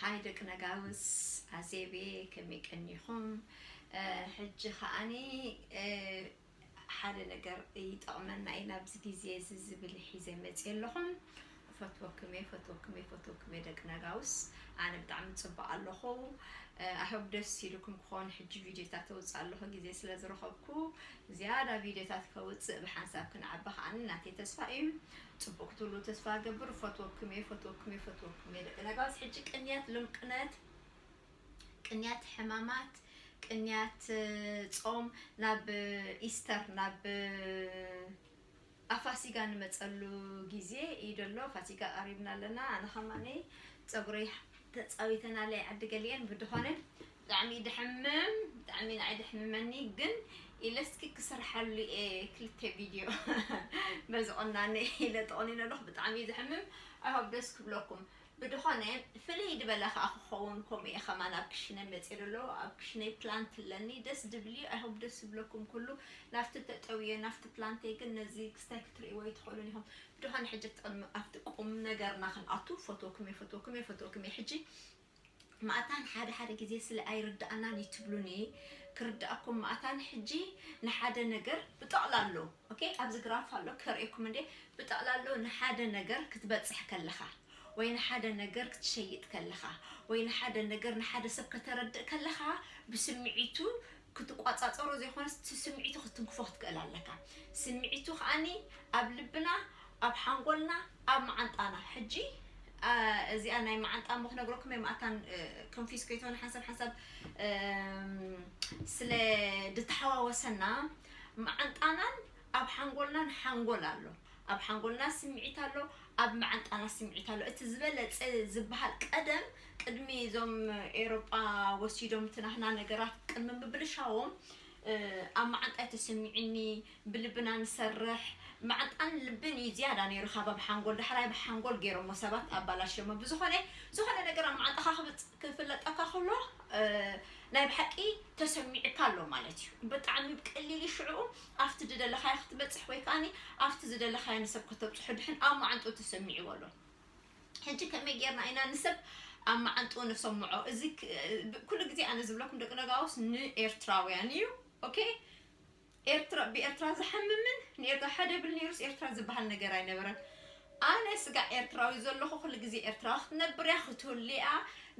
ሃይ ደቂ ነጋውስ፣ ኣዜቤ፣ ከመይ ቀኒኹም? እ፣ ሕጂ ከኣኒ፣ እ፣ ሓደ ነገር ይጠቕመና እዩ ናብዚ ግዜ እዚ ዝብል ሒዘ መፅየ ኣለኹም። ፈትወኩም እየ፣ ፈትወኩም እየ፣ ፈትወኩም እየ ደቂ ነጋውስ። ኣነ ብጣዕሚ ፅቡቕ ኣለኹ። እ፣ I hope ደስ ኢሉኩም ክኾን። ሕጂ ቪድዮታት ተውፅእ ኣለኹ ግዜ ስለ ዝረኸብኩ፣ ዝያዳ ቪድዮታት ከውፅእ ብሓንሳብ ክንዓቢ ከኣኒ ናተይ ተስፋ እዩ። ፅቡቅ ክትብሉ ተስፋ ገብር። ፈትወኩም እየ፣ ፈትወኩም እየ፣ ፈትወኩም እየ ደቂ ነጋውስ። ሕጂ ቅንያት ልምቅነት፣ ቅንያት ሕማማት፣ ቅንያት፣ እ፣ ጾም ናብ፣ እ፣ ኢስተር፣ ናብ፣ እ፣ ኣፋሲጋ ንመጸሉ ግዜ እዩ ደሎ። ፋሲጋ ቀሪብና ኣለና። ኣነ ከማነይ ጸጉረይ ተጻዊተናለይ ዓዲ ገሊኤን ብድኾነ ብጣዕሚ እዩ ድሕምም፣ ብጣዕሚ ንዓይ ድሕምመኒ፣ ግን ኢለ እስኪ ክሰርሓሉ እየ ክልተ ቪድዮ በዚ ቁናነ ኢለ ተቆኒነ ኣለኹ። ብጣዕሚ እዩ ዝሕምም። I hope ደስ ክብለኩም። ብድኾነ ፍልይ ዝበለ ከኣ ክኸውን፣ ከምኡ እየ ከማን ኣብ ክሽነ መፅእ ዘሎ። ኣብ ክሽነይ ፕላንት ኣለኒ፣ ደስ ድብል እዩ። I hope ደስ ዝብለኩም ኩሉ። ናብቲ ተጠውየ ናብቲ ፕላንተይ ግን ነዚ ክስታይ ክትርእይዎ ኣይትኽእሉን ኢኹም። ብድኾነ ሕጂ ኣብቲ ቅድሚ፣ ኣብቲ ቁም ነገርና ክንኣቱ፣ ፈትወኩም እየ፣ ፈትወኩም እየ፣ ፈትወኩም እየ። ሕጂ ማእታን ሓደ ሓደ ግዜ ስለ ኣይርድኣናን እዩ ትብሉኒ፣ ክርድኣኩም። ማእታን ሕጂ ንሓደ ነገር ብጠቕላሎ፣ ኦኬ፣ ኣብዚ ግራፍ ኣሎ ከርእየኩም እንዴ፣ ብጠቕላሎ ንሓደ ነገር ክትበጽሕ ከለኻ ወይ ንሓደ ነገር ክትሸይጥ ከለኻ ወይ ንሓደ ነገር ንሓደ ሰብ ከተረድእ ከለኻ ብስምዒቱ ክትቋጻጸሮ ዘይኮነስ እቲ ስምዒቱ ክትንክፎ ክትክእል ኣለካ። ስምዒቱ ከኣኒ ኣብ ልብና፣ ኣብ ሓንጎልና፣ ኣብ መዓንጣና። ሕጂ፣ አ፣ እዚኣ ናይ መዓንጣ እሞ ክነግረኩም እየ፣ ማእታን፣ እ፣ ኮንፊዝ ከይትሆን ሓንሳብ ሓንሳብ፣ እም፣ ስለ ድተሓዋወሰና፣ መዓንጣናን ኣብ ሓንጎልናን ሓንጎል ኣሎ። ኣብ ሓንጎልና ስምዒት ኣሎ፣ ኣብ መዓንጣና ስምዒት ኣሎ። እቲ ዝበለጸ ዝበሃል ቀደም፣ ቅድሚ እዞም ኤውሮጳ ወሲዶም እቲ ናህና ነገራት ቅድሚ ምብልሻዎም፣ እ፣ ኣብ መዓንጣ ተሰሚዕኒ፣ ብልብና ንሰርሕ፣ መዓንጣን ልብን እዩ ዝያዳ ነይሩ ካብ ኣብ ሓንጎል። ዳሕራይ ብሓንጎል ገይሮሞ ሰባት ኣባላሽዮሞ። ብዝኾነ፣ ዝኾነ ነገር ኣብ መዓንጣኻ ክብጽ-፣ ክፍለጠካ ከሎ፣ እ፣ ናይ ብሓቂ ተሰሚዕካ ኣሎ ማለት እዩ። ብጣዕሚ ብቀሊል እዩ ሽዕኡ ኣብቲ ዝደለኻዮ ክትበጽሕ ወይ ከኣኒ ኣብቲ ዝደለኻዮ ንሰብ ከተብጽሖ ድሕን ኣብ መዓንጥኡ ተሰሚዕዎ ኣሎ። ሕጂ ከመይ ጌርና ኢና ንሰብ ኣብ መዓንጥኡ ነሰምዖ? እዚ ክ-፣ ብ-፣ ኩሉ ግዜ ኣነ ዝብለኩም ደቂ ነጋውስ ንኤርትራውያን እዩ። ኦኬ? ኤርትራ፣ ብኤርትራ ዝሓምምን ንኤርትራ ሓደ ብል ነይሩስ ኤርትራ ዝበሃል ነገር ኣይነበረን። ኣነ ስጋዕ ኤርትራዊ ዘለኹ ኩሉ ግዜ ኤርትራ ክትነብር እያ፣ ክትህሉ እያ።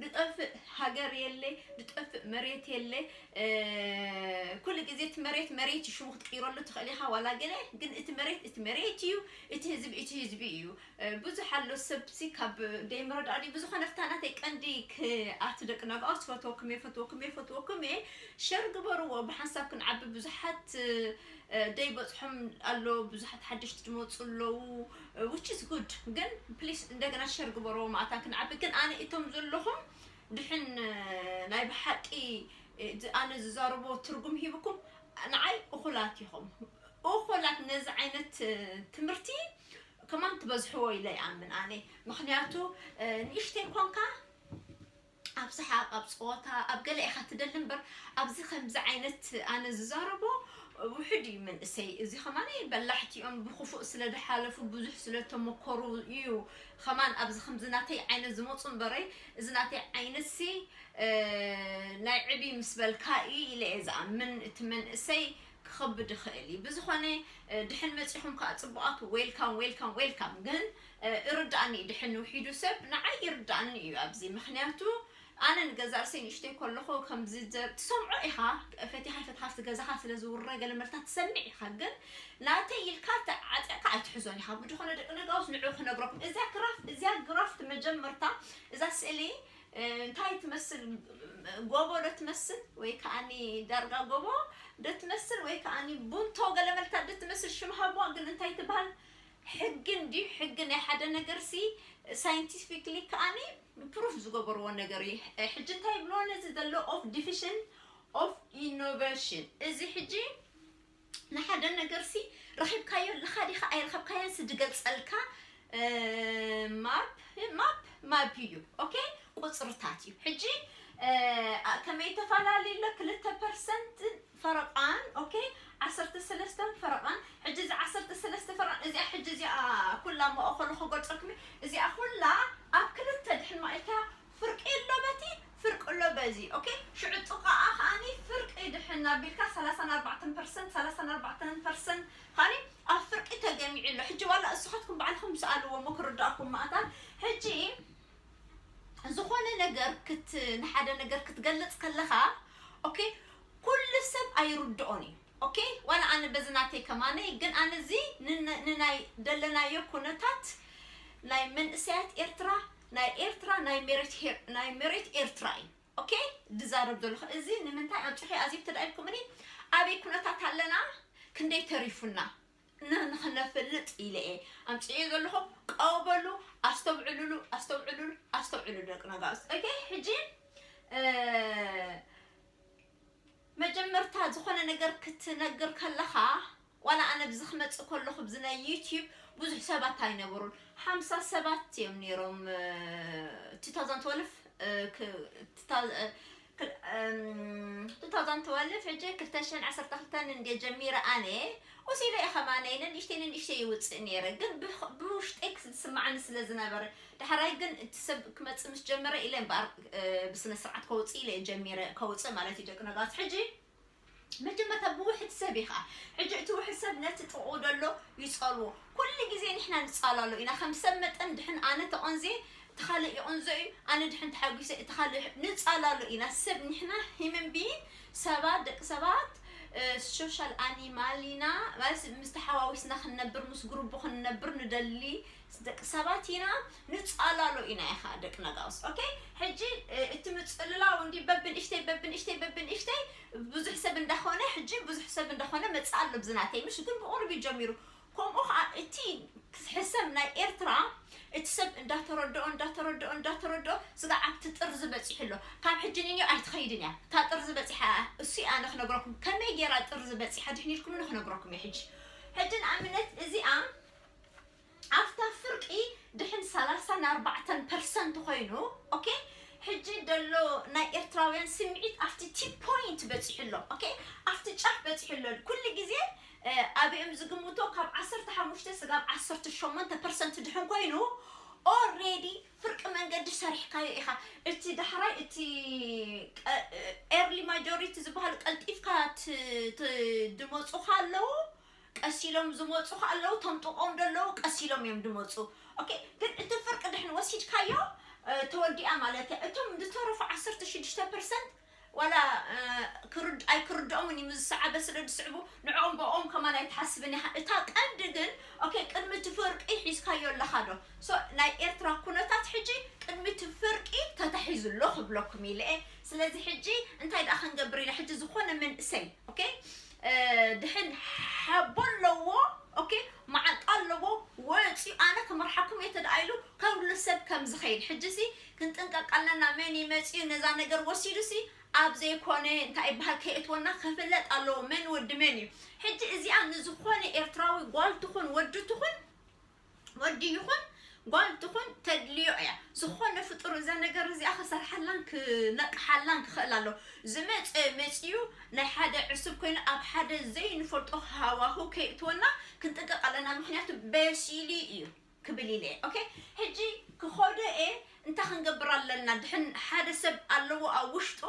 ዝጠፍእ ሃገር የለ፣ ዝጠፍእ መሬት የለ። እ፣ ኩሉ ግዜ እቲ መሬት መሬት እዩ፣ ሽሙ ክትቅይረሉ ትኽእል ኢኻ ዋላ ገለ፣ ግን እቲ መሬት እቲ መሬት እዩ፣ እቲ ህዝቢ እቲ ህዝቢ እዩ። እ፣ ብዙሕ ኣሎ ሰብሲ ካብ ደይምረዳእ ድዩ? ብዝኾነ፣ ፍታ ናተይ ቀንዲ ክኣቱ ደቂ ነጋውስ፣ ፈትወኩም እየ፣ ፈትወኩም እየ፣ ፈትወኩም እየ። ሸር ግበርዎ፣ ብሓንሳብ ክንዓቢ። ብዙሓት፣ እ፣ ደይበጽሖም ኣሎ፣ ብዙሓት ሓደሽቲ ዝመጹ ኣለዉ፣ እ፣ which is good። ግን ፕሊስ እንደገና ሸር ግበርዎ፣ ማእታን ክንዓቢ። ግን ኣነ እቶም ዘለኹም ድሕን፣ እ፣ ናይ ብሓቂ፣ እ፣ ዝ-፣ ኣነ ዝዛረቦ ትርጉም ሂብኩም፣ ንዓይ እኹላት ኢኹም። እኹላት ነዚ ዓይነት፣ እ፣ ትምህርቲ ከማን ትበዝሕዎ ኢለ ይኣምን ኣነ። ምኽንያቱ፣ እ፣ ንእሽተይ ኮንካ ኣብ ሰሓቕ፣ ኣብ ጸወታ፣ ኣብ ገለ ኢኻ ትደሊ እምበር፣ ኣብዚ ከምዚ ዓይነት ኣነ ዝዛረቦ ውሑድ እዩ መንእሰይ። እዚ ከማን በላሕቲ እዮም፣ ብኽፉእ ስለ ዝሓለፉ፣ ብዙሕ ስለ ተመኮሩ እዩ ከማን ኣብዚ ከምዚ ናተይ ዓይነት ዝመጹ እምበረይ፣ እዚ ናተይ ዓይነትሲ፣ እ፣ ናይ ዕብይ ምስ በልካ እዩ ኢለ እየ ዝኣምን። እቲ መንእሰይ ክኸብድ ይኽእል እዩ። ብዝኾነ፣ እ፣ ድሕን መጺኹም ከኣ ጽቡቓት፣ ዌልካም፣ ዌልካም፣ ዌልካም። ግን፣ እ፣ እርዳእኒ እዩ፣ ድሕን ውሒዱ ሰብ ንዓይ ይርዳእኒ እዩ ኣብዚ። ምኽንያቱ ኣነ ንገዛእ ርእሰይ ንእሽተይ ከለኹ ከምዚ ዘ-፣ ትሰምዖ ኢኻ፣ ፈቲኻ ፈቲኻ ኣብቲ ገዛኻ ስለ ዝውረ ገለ መልታት ትሰምዕ ኢኻ። ግን ናተይ ኢልካ ተዓጢቕካ ኣይትሕዞን ኢኻ። ብዝኾነ ደቂ ነጋውስ ንዑ ክነግረኩም። እዚኣ ግራፍ፣ እዚኣ ግራፍ እቲ መጀመርታ፣ እዛ ስእሊ፣ እ፣ እንታይ ትመስል? ጎቦ ዶ ትመስል? ወይ ከኣኒ ዳርጋ ጎቦ ዶ ትመስል? ወይ ከኣኒ ቡንቶ ገለ መልታት ዶ ትመስል? ሽም ሃብዋ፣ ግን እንታይ ትበሃል? ሕጊ እንድዩ። ሕጊ ናይ ሓደ ነገርሲ ሳይንቲፊክሊ ከኣኒ ፕሩፍ ዝገበርዎ ነገር እዩ። ሕጂ እንታይ ይብልዎ ነዚ? The law of diffusion of innovation። እዚ ሕጂ ንሓደ ነገርሲ ረኺብካዮ ኣለኻ ዲኻ ኣይረኸብካዮንሲ ዝገልጸልካ፣ እ፣ ማፕ፣ ማፕ፣ ማፕ እዩ። ኦኬ? ቁጽርታት እዩ። ሕጂ፣ እ፣ ኣ-፣ ከመይ ተፈላለዩ ኣሎ? ክልተ ፐርሰንት ፈረቓን፣ ኦኬ? ዓሰርተ ሰለስተ ፈረቓን። ሕጂ እዚ ዓሰርተ ሰለስተ ፈረቓን፣ እዚኣ ሕጂ እዚኣ ኩላ መእኸሉ ክገልጸልኩም እዩ። እዚኣ ኩላ ኣብ ክልተ ድሕን ማእልካ ፍርቂ ኣሎ። ኣሎ በዚ። ኦኬ፣ ሽዑ ጥቓኣ ከኣኒ ፍርቂ ድሕን ኣቢልካ ሰላሳን ኣርባዕተን ፐርሰንት፣ ሰላሳን ኣርባዕተን ፐርሰንት ከኣኒ ኣብ ፍርቂ ተገሚዑ ኣሎ። ሕጂ ዋላ እስኻትኩም ባዕልኹም ስኣልዎ፣ ሞ ክርዳእኩም መኣታን። ሕጂ ዝኾነ ነገር ክት-፣ ንሓደ ነገር ክትገልጽ ከለኻ፣ ኦኬ፣ ኩሉ ሰብ ኣይርድኦን እዩ። ኦኬ፣ ዋላ ኣነ በዚ ናተይ ከማነይ፣ ግን ኣነ እዚ ንነ-፣ ንናይ ደለናዮ ኩነታት ናይ መንእሰያት ኤርትራ፣ ናይ ኤርትራ፣ ናይ መሬት ሄር-፣ ናይ መሬት ኤርትራ እዩ። ኦኬ፣ ድዛረብ ዘለኹ እዚ ንምንታይ ኣምጺኺ ኣዚብ ተዳኢልኩምኒ፣ ኣበይ ኩነታት ኣለና፣ ክንደይ ተሪፉና፣ ን-፣ ንኽነፍልጥ ኢለ እየ ኣምጺኤ ዘለኹ። ቀው በሉ፣ ኣስተውዕሉሉ፣ ኣስተውዕሉሉ፣ ኣስተውዕሉ ደቂ ነጋውስ። ኦኬ፣ ሕጂ፣ እ፣ መጀመርታ ዝኾነ ነገር ክትነግር ከለኻ፣ ዋላ ኣነ ብዚ ክመጽእ ከለኹ ብዚ ናይ ዩቲዩብ ብዙሕ ሰባት ኣይነበሩን። ሓምሳ ሰባት እዮም ነይሮም፣ እ፣ two thousand twelve፣ እ፣ ክ-፣ ትታ-፣ እ፣ ክል-፣ እም፣ two thousand twelve፣ ሕጂ ክልተ ሽሕን ዓሰርተ ክልተን እንድየ ጀሚረ ኣነ። ወሲለ እየ ከማነይ ነንእሽተይ ነንእሽተይ ይውፅእ ነይረ። ግን ብኽ-፣ ብውሽጠይ ክስ-፣ ዝስማዓኒ ስለ ዝነበረ። ዳሕራይ ግን እቲ ሰብ ክመጽእ ምስ ጀመረ ኢለ እምበኣር፣ እ፣ ብስነ ስርዓት ከውፅእ ኢለ እየ ጀሚረ፣ ከውፅእ ማለት እዩ ደቂ ነጋውስ። ሕጂ መጀመርታ ብውሕድ ሰብ ኢኻ። ሕጂ እቲ ውሕድ ሰብ ነቲ ጥቕኡ ደሎ ይጸልዎ። ኩሉ ግዜ ንሕና ንጻላሎ ኢና። ከም ሰብ መጠን ድሕን ኣነ ተቐንዝየ፣ እቲ ካልእ ይቕንዞ እዩ። ኣነ ድሕን ተሓጒሰ፣ እቲ ካልእ ይሕ-፣ ንጻላሎ ኢና። ሰብ ንሕና ሂምን ቢን ሰባት፣ ደቂ ሰባት፣ እ፣ ሶሻል ኣኒማል ኢና። ማለት ምስ ተሓዋዊስና ክንነብር፣ ምስ ግሩቡ ክንነብር ንደሊ ደቂ ሰባት ኢና። ንጻላሎ ኢና ኢኻ ደቂ ነጋውስ። ኦኬ? ሕጂ፣ እ፣ እቲ ምጽልላው እንዲ በብንእሽተይ፣ በብንእሽተይ፣ በብንእሽተይ ብዙሕ ሰብ እንዳኾነ፣ ሕጂ ብዙሕ ሰብ እንዳኾነ መጽእ ኣሎ ብዝናተይ። ምሽ ግን ብቑሩብ እዩ ጀሚሩ። ከምኡ ኸዓ እቲ ሕሰም ናይ ኤርትራ፣ እቲ ሰብ እንዳተረድኦ፣ እንዳተረድኦ፣ እንዳተረድኦ፣ ስጋዕ ኣብቲ ጥርዚ በጺሑ ኣሎ። ካብ ሕጂ ንንዮ ኣይትኸይድን እያ። እታ ጥርዚ በጺሓ፣ እሱ ኣነ ክነግረኩም፣ ከመይ ገይራ ጥርዚ በጺሓ ድሕን ኢልኩም ንክነግረኩም እየ ሕጂ። ሕጂ ንኣብነት እዚኣ፣ ኣብታ ፍርቂ ድሕን ሰላሳን ኣርባዕተን ፐርሰንት ኮይኑ፣ ኦኬ፣ ሕጂ ደሎ ናይ ኤርትራውያን ስምዒት ኣብቲ ቲ ፖይንት በጺሑ ኣሎ። ኦኬ፣ ኣብቲ ጫፍ በጺሑ ኣሎ። ኩሉ ግዜ፣ እ፣ ኣብኦም ዝግምቶ ካብ ዓሰርተ ሓሙሽተ ስጋብ ዓሰርተ ሸሞንተ ፐርሰንት ድሕን ኮይኑ፣ ኦልሬዲ ፍርቂ መንገዲ ሰሪሕካዮ ኢኻ። እቲ ዳሕራይ፣ እቲ ቀ-፣ ኤርሊ ማጆሪቲ ዝበሃል ቀልጢፍካ ት-፣ ት-፣ ድመጹኻ ኣለዉ፣ ቀስ ኢሎም ዝመጹኻ ኣለዉ፣ ቶም ጥቕኦም ደለዉ ቀስ ኢሎም እዮም ድመጹ። ኦኬ፣ ግን እቲ ፍርቂ ድሕን ወሲድካዮ፣ እ፣ ተወዲኣ ማለት እያ። እቶም ዝተረፉ ዓሰርተ ሽዱሽተ ፐርሰንት ዋላ፣ እ፣ ክርድ-፣ ኣይክርድኦምን እዩ፣ ምስ ዝሰዓበ ስለ ዝስዕቡ፣ ንዕኦም ብኦም ከማን ኣይትሓስብን ኢኻ። እታ ቀንዲ ግን፣ ኦኬ፣ ቅድሚ እቲ ፍርቂ ሒዝካዮ ኣለኻ ዶ? ሶ፣ ናይ ኤርትራ ኩነታት ሕጂ ቅድሚ እቲ ፍርቂ ተታሒዙ ኣሎ ክብለኩም ኢለ እየ። ስለዚ ሕጂ እንታይ ደኣ ክንገብር ኢና? ሕጂ ዝኾነ መንእሰይ፣ ኦኬ፣ እ፣ ድሕን ሓቦ ኣለዎ፣ ኦኬ፣ መዓንጣ ኣለዎ፣ ወፂኡ ኣነ ክመርሓኩም እየ ተደኣ ኢሉ ከብሉ ሰብ ከም ዝኸይድ። ሕጂ ሲ ክንጥንቀቅ ኣለና። መን እዩ መፂኡ ነዛ ነገር ወሲዱ ሲ ኣብ ዘይኮነ እንታይ ይበሃል ከየእትወና ክፍለጥ ኣለዎ። መን ወዲ መን እዩ? ሕጂ እዚኣ ንዝኾነ ኤርትራዊ ጓል ትኹን ወዲ ትኹን፣ ወዲ ይኹን ጓል ትኹን ተድልዮ እያ። ዝኾነ ፍጡር እዛ ነገር እዚኣ ክሰርሓላን ክነቅሓላን ክኽእል ኣሎ። ዝመፀ መፂኡ ናይ ሓደ ዕሱብ ኮይኑ ኣብ ሓደ ዘይንፈልጦ ሃዋህው ከየእትወና ክንጥንቀቅ ኣለና። ምክንያቱ በሲሉ እዩ ክብል ኢለ እየ። ኦኬ፣ ሕጂ ክኸዶ እየ። እንታይ ክንገብር ኣለና? ድሕን ሓደ ሰብ ኣለዎ ኣብ ውሽጡ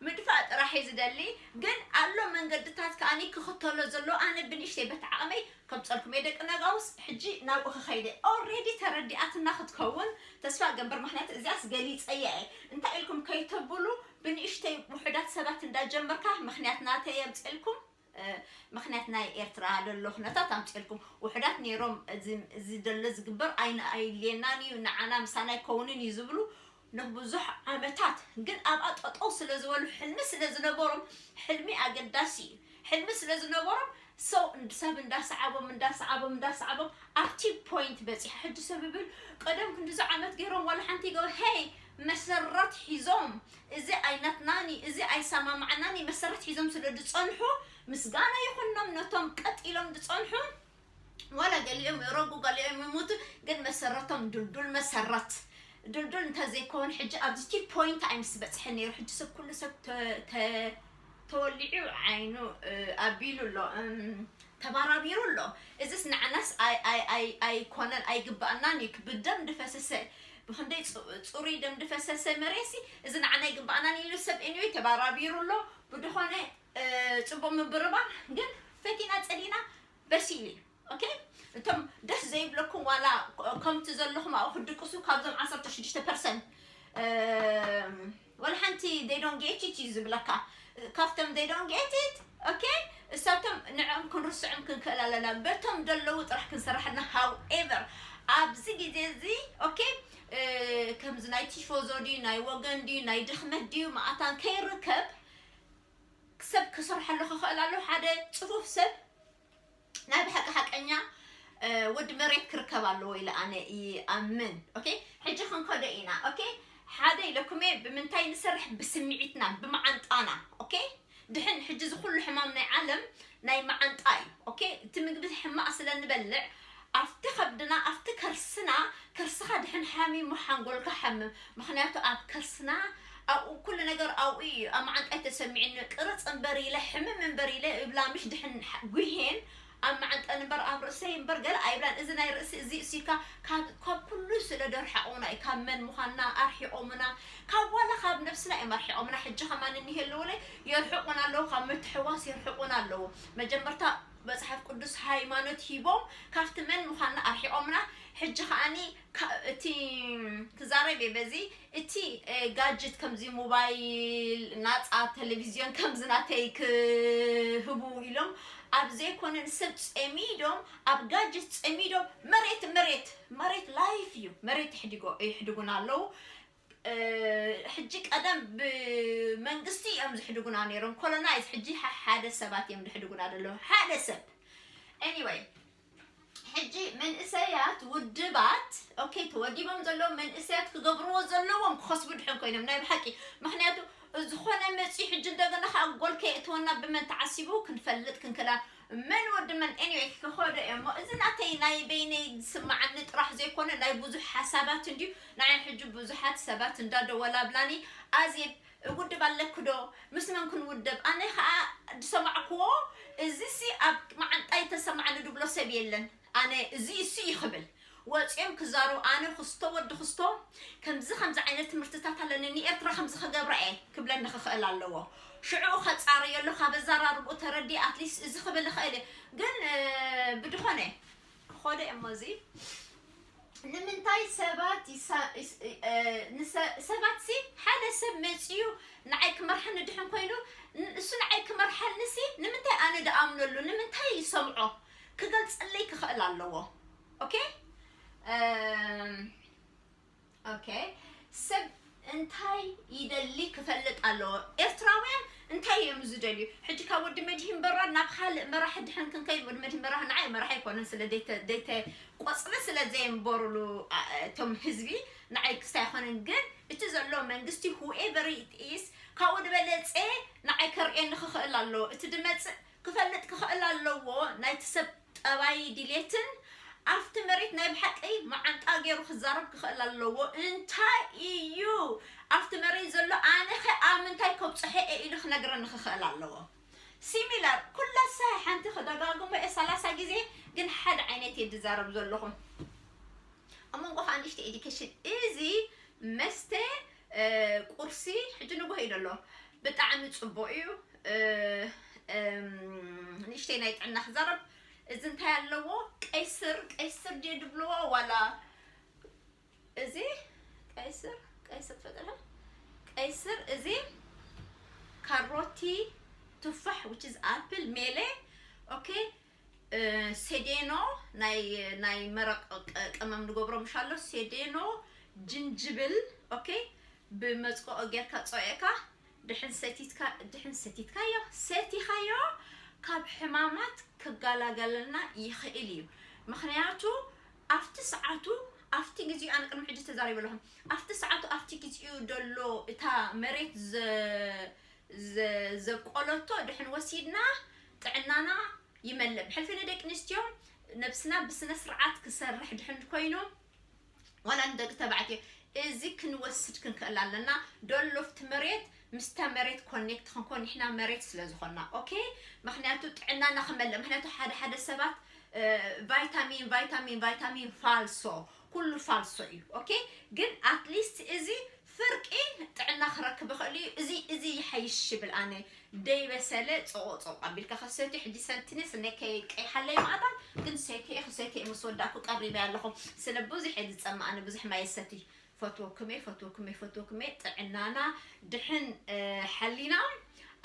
ምድፋእ ጥራሕ እዩ ዝደሊ። ግን ኣሎ መንገድታት ከኣኒ ክኽተሎ ዘሎ። ኣነ ብንእሽተይ በቲ ዓቕመይ ከምፀልኩም እየ ደቂ ነጋውስ። ሕጂ ናብኡ ክኸይደ ኦልሬዲ ተረዲኣትና ክትከውን ተስፋ እገብር። ምክንያቱ እዚኣስ ገሊፀያ እየ። እንታይ ኢልኩም ከይተብሉ ብንእሽተይ ውሑዳት ሰባት እንዳጀመርካ ምክንያት ናተይ የምፅልኩም። እ፣ ምክንያት ናይ ኤርትራ ደሎ ኩነታት ኣምፅልኩም። ውሑዳት ነይሮም እዚ፣ እዚ ደሎ ዝግበር ኣይን-፣ ኣይልየናን እዩ፣ ንዓና ምሳና ኣይከውንን እዩ ዝብሉ ንብዙሕ ዓመታት። ግን ኣብኣ ጠጠው ስለ ዝበሉ፣ ሕልሚ ስለ ዝነበሮም፣ ሕልሚ ኣገዳሲ እዩ። ሕልሚ ስለ ዝነበሮም፣ ሰው እንድ-፣ ሰብ እንዳሰዓቦም፣ እንዳሰዓቦም፣ እንዳሰዓቦም ኣብቲ ፖይንት በፂሓ። ሕጂ ሰብ ይብል፣ ቀደም ክንድዚ ዓመት ገይሮም ዋላ ሓንቲ ይገበ-፣ ሄይ፣ መሰረት ሒዞም፣ እዚ ኣይናትናን እዩ፣ እዚ ኣይሰማማዕናን እዩ፣ መሰረት ሒዞም ስለ ዝፀንሑ፣ ምስጋና ይኹኖም ነቶም ቀጢሎም ዝፀንሑ። ዋላ ገሊኦም ይረጉ፣ ገሊኦም ይሞቱ፣ ግን መሰረቶም ድልዱል መሰረት። ድልዱል እንተዘይከውን ሕጂ ኣብዚ ቲ ፖይንት ኣይምስ በፅሐ ነይሩ። ሕጂ ሰብ፣ ኩሉ ሰብ ተ-፣ ተ-፣ ተወሊዑ ዓይኑ፣ እ፣ ኣቢሉ ኣሎ፣ እም፣ ተባራቢሩ ኣሎ። እዚስ ንዓናስ ኣይ-፣ ኣይ-፣ ኣይ-፣ ኣይኮነን፣ ኣይግባኣናን እዩ። ብደም ዝፈሰሰ፣ ብክንደይ ጽ- ጽሩይ ደም ዝፈሰሰ መሬትሲ፣ እዚ ንዓና ይግባኣናን ኢሉ ሰብ anyway ተባራቢሩ ኣሎ። ብድኾነ እ፣ ጽቡቕ ምብርባር ግን ፈቲና ጸሊና በሲሉ እዩ። ኦኬ፣ እቶም ደስ ዘይብለኩም ዋላ ከምቲ ዘለኹም ኣብኡ ክድቅሱ ካብዞም ዓሰርተ ሽዱሽተ ፐርሰንት ወላ ሓንቲ they don't get it እዩ ዝብለካ። ካብቶም they don't get it ኦኬ፣ እሳቶም ንዕኦም ክንርስዖም ክንክእል ኣለና። በቶም ዘለዉ ጥራሕ ክንሰርሐልና። However ኣብዚ ግዜ እዚ ኦኬ፣ እ፣ ከምዚ ናይ ቲፎዞ ድዩ ናይ ወገን ድዩ ናይ ድኽመት ድዩ መኣታን ከይርከብ ሰብ ክሰርሐሉ ክኽእል ኣለዎ። ሓደ ጽፉፍ ሰብ ናይ ብሓቂ ሓቀኛ እ፣ ወዲ መሬት ክርከብ ኣለዎ ኢለ ኣነ ይኣምን። ኦኬ፣ ሕጂ ክንከዶ ኢና። ኦኬ፣ ሓደ ኢለኩም እየ። ብምንታይ ንሰርሕ? ብስምዒትና፣ ብመዓንጣና። ኦኬ፣ ድሕን ሕጂ እዚ ኩሉ ሕማም ናይ ዓለም ናይ መዓንጣ እዩ። ኦኬ፣ እቲ ምግቢ ሕማቕ ስለ ንበልዕ ኣብቲ ከብድና ኣብቲ ከርስና፣ ከርስኻ ድሕን ሓሚሙ ሓንጎልካ ሓምም። ምኽንያቱ ኣብ ከርስና ኣብኡ ኩሉ ነገር ኣብኡ እዩ። ኣብ መዓንጣይ ተሰሚዕኒ ቅርጽ እምበር ኢለ ሕምም እምበር ኢለ እብላ ምሽ ድሕን ሓ- ጉሄን ኣብ መዓንጠን እምበር ኣብ ርእሰይ እምበር ገለ ኣይብላን። እዚ ናይ ርእሲ እዚ እሲካ ካብ ካብ ኩሉ ስለ ደርሓቑና እዩ። ካብ መን ምዃንና ኣርሒቖምና፣ ካብ ዋላ ካብ ነብስና እዮም ኣርሒቖምና። ሕጂ ከማን እኒሄ ኣለውለ የርሕቑና ኣለዉ፣ ካብ ምትሕዋስ የርሕቑና ኣለዉ። መጀመርታ መጽሓፍ ቅዱስ ሃይማኖት ሂቦም ካብቲ መን ምዃንና ኣርሒቖምና። ሕጂ ከኣኒ ካ- እቲ ክዛረብ እየ በዚ እቲ እ፣ ጋጅት ከምዚ ሞባይል ናጻ ቴሌቪዝዮን ከምዚ ናተይ ክህቡ ኢሎም ኣብ ዘይኮነ ንሰብ ጸሚዶም ኣብ ጋጅት ጸሚዶም መሬት መሬት መሬት ላይፍ እዩ መሬት ይሕድጎ ይሕድጉና ኣለዉ። እ፣ ሕጂ ቀደም ብመንግስቲ እዮም ዝሕድጉና ነይሮም ኮሎናይዝ። ሕጂ ሓ- ሓደ ሰባት እዮም ዝሕድጉና ዘለዉ ሓደ ሰብ። Anyway ሕጂ መንእሰያት ውድባት ኦኬ ተወዲቦም ዘለዉ መንእሰያት ክገብርዎ ዘለዎም ክኸስቡ ድሕን ኮይኖም ናይ ብሓቂ። ምክንያቱ ዝኾነ መፂኡ ሕጂ እንደገና ከዓ ጎል ከየእትወና ብመን ተዓሲቡ ክንፈልጥ ክንክላ መን ወዲ መን anyway ክኸዶ እየ እሞ እዚ ናተይ ናይ በይነይ ዝስማዓኒ ጥራሕ ዘይኮነ ናይ ብዙሕ ሓሳባት እንድዩ። ንዓይ ሕጂ ብዙሓት ሰባት እንዳደወላ ብላኒ ኣዜብ ውድብ ኣለኪ ዶ? ምስ መን ክንውደብ? ኣነ ኸዓ ዝሰማዕክዎ እዚሲ ኣብ መዓንጣይ ተሰማዕኒ ድብሎ ሰብ የለን። ኣነ እዚ እሱ እዩ ክብል ወፂኦም ክዛረቡ ኣነ ክስቶ ወዲ ክስቶ ከምዚ ከምዚ ዓይነት ትምህርትታት ኣለኒ ንኤርትራ ከምዚ ክገብራ እየ ክብለኒ ክኽእል ኣለዎ። ሽዑ ከፃረዮ ኣሎ ካብ ኣዘራርብኡ ተረዲ ኣትሊስት እዚ ክብል ይኽእል እየ። ግን እ፣ ብድኾነ ክኾደ እሞ እዚ ንምንታይ ሰባት ይሳ- ይስ- እ፣ ንሰ- ሰባት ሲ ሓደ ሰብ መፂኡ ንዓይ ክመርሓኒ ድሕን ኮይኑ ን- እሱ ንዓይ ክመርሓኒ ሲ ንምንታይ ኣነ ድኣምነሉ ንምንታይ ይሰምዖ ክገልፀለይ ክኽእል ኣለዎ። ኦኬ እም፣ ኦኬ ሰብ እንታይ ይደሊ ክፈልጥ ኣለዎ። ኤርትራውያን እንታይ እዮም ዝደልዩ? ሕጂ ካብ ወዲ መድሂን በራድ ናብ ካልእ መራሒ ድሕን ክንከይድ ወዲ መድሂን በራድ ንዓይ መራሒ ኣይኮነን ስለ ደይተ ደይተ ቆፅሊ ስለ ዘየንበሩሉ ኣ- እቶም ህዝቢ ንዓይ ክስታይ ኣይኮነን። ግን እቲ ዘሎ መንግስቲ whoever it is ካብኡ ዝበለፀ ንዓይ ከርእየኒ ክኽእል ኣለዎ። እቲ ድመፅእ ክፈልጥ ክኽእል ኣለዎ። ናይቲ ሰብ ጠባይ ድሌትን ኣብቲ መሬት ናይ ብሓቂ መዓንጣ ገይሩ ክዛረብ ክኽእል ኣለዎ። እንታይ እዩ ኣብቲ መሬት ዘሎ ኣነ ኸ ኣብ ምንታይ ከብፅሖ እየ ኢሉ ክነግረኒ ክኽእል ኣለዎ። ሲሚላር ኩላ ሳይ ሓንቲ ክደጋግሞ እየ ሰላሳ ግዜ ግን ሓደ ዓይነት እየ ዝዛረብ ዘለኹ። ኣብ መንጎ ከዓ ንእሽተ ኤዲኬሽን እዚ መስተ እ፣ ቁርሲ ሕጂ ንጎህ እዩ ዘሎ ብጣዕሚ ፅቡቅ እዩ። እ፣ እም፣ ንእሽተይ ናይ ጥዕና ክዛረብ እዚ እንታይ ኣለዎ ቀይስር ቀይስር ድየ ድብልዎ ዋላ እዚ ቀይስር ቀይስር ፈጥረ ቀይስር እዚ ካሮቲ ቱፋሕ which is apple ሜለ ኦኬ ሴዴኖ ናይ ናይ መረቕ ቀመም ንገብሮ ምሻሎ ሴዴኖ ጅንጅብል ኦኬ ብመፅቆ ጌርካ ፀኤካ ድሕን ሰቲትካ ድሕን ሰቲትካዮ ሰቲኻዮ ካብ ሕማማት ክጋላገለልና ይኽእል እዩ። ምክንያቱ ኣብቲ ሰዓቱ ኣብቲ ግዜኡ ኣነ ቅድሚ ሕጂ ተዛሪበ ኣለኹም ኣብቲ ሰዓቱ ኣብቲ ግዜኡ ደሎ እታ መሬት ዘ ዘ- ዘብቆለቶ ድሕን ወሲድና ጥዕናና ይመልእ። ብሕልፊ ንደቂ ኣንስትዮ ነብስና ብስነ ስርዓት ክሰርሕ ድሕን ኮይኑ ዋላ ንደቂ ተባዕትዮ እዚ ክንወስድ ክንክእል ኣለና። ዶሎፍቲ መሬት ምስታ መሬት ኮኔክት ክንኮን ንሕና መሬት ስለ ዝኾንና ኦኬ። ምክንያቱ ጥዕናና ክመልእ ምክንያቱ ሓደ ሓደ ሰባት ቫይታሚን ቫይታሚን ቫይታሚን ፋልሶ፣ ኩሉ ፋልሶ እዩ። ኦኬ፣ ግን ኣትሊስት እዚ ፍርቂ ጥዕና ክረክብ ይኽእል እዩ። እዚ እዚ ይሓይሽ ይብል ኣነ። ደይበሰለ ጾቆ ጾቆ ኣቢልካ ከሰቲ ሕጂ ሰንትኒ ስነከይ ቀይሓለይ ማእጣን ግን ሰይከ ክሰቲ ምስ ወዳእኩ ቀሪበ ኣለኹ። ስለ ብዙሕ እየ ዝጸማእኒ ብዙሕ ማይ ሰቲ። ፈትወኩም እየ፣ ፈትወኩም እየ፣ ፈትወኩም እየ። ጥዕናና ድሕን ሓሊና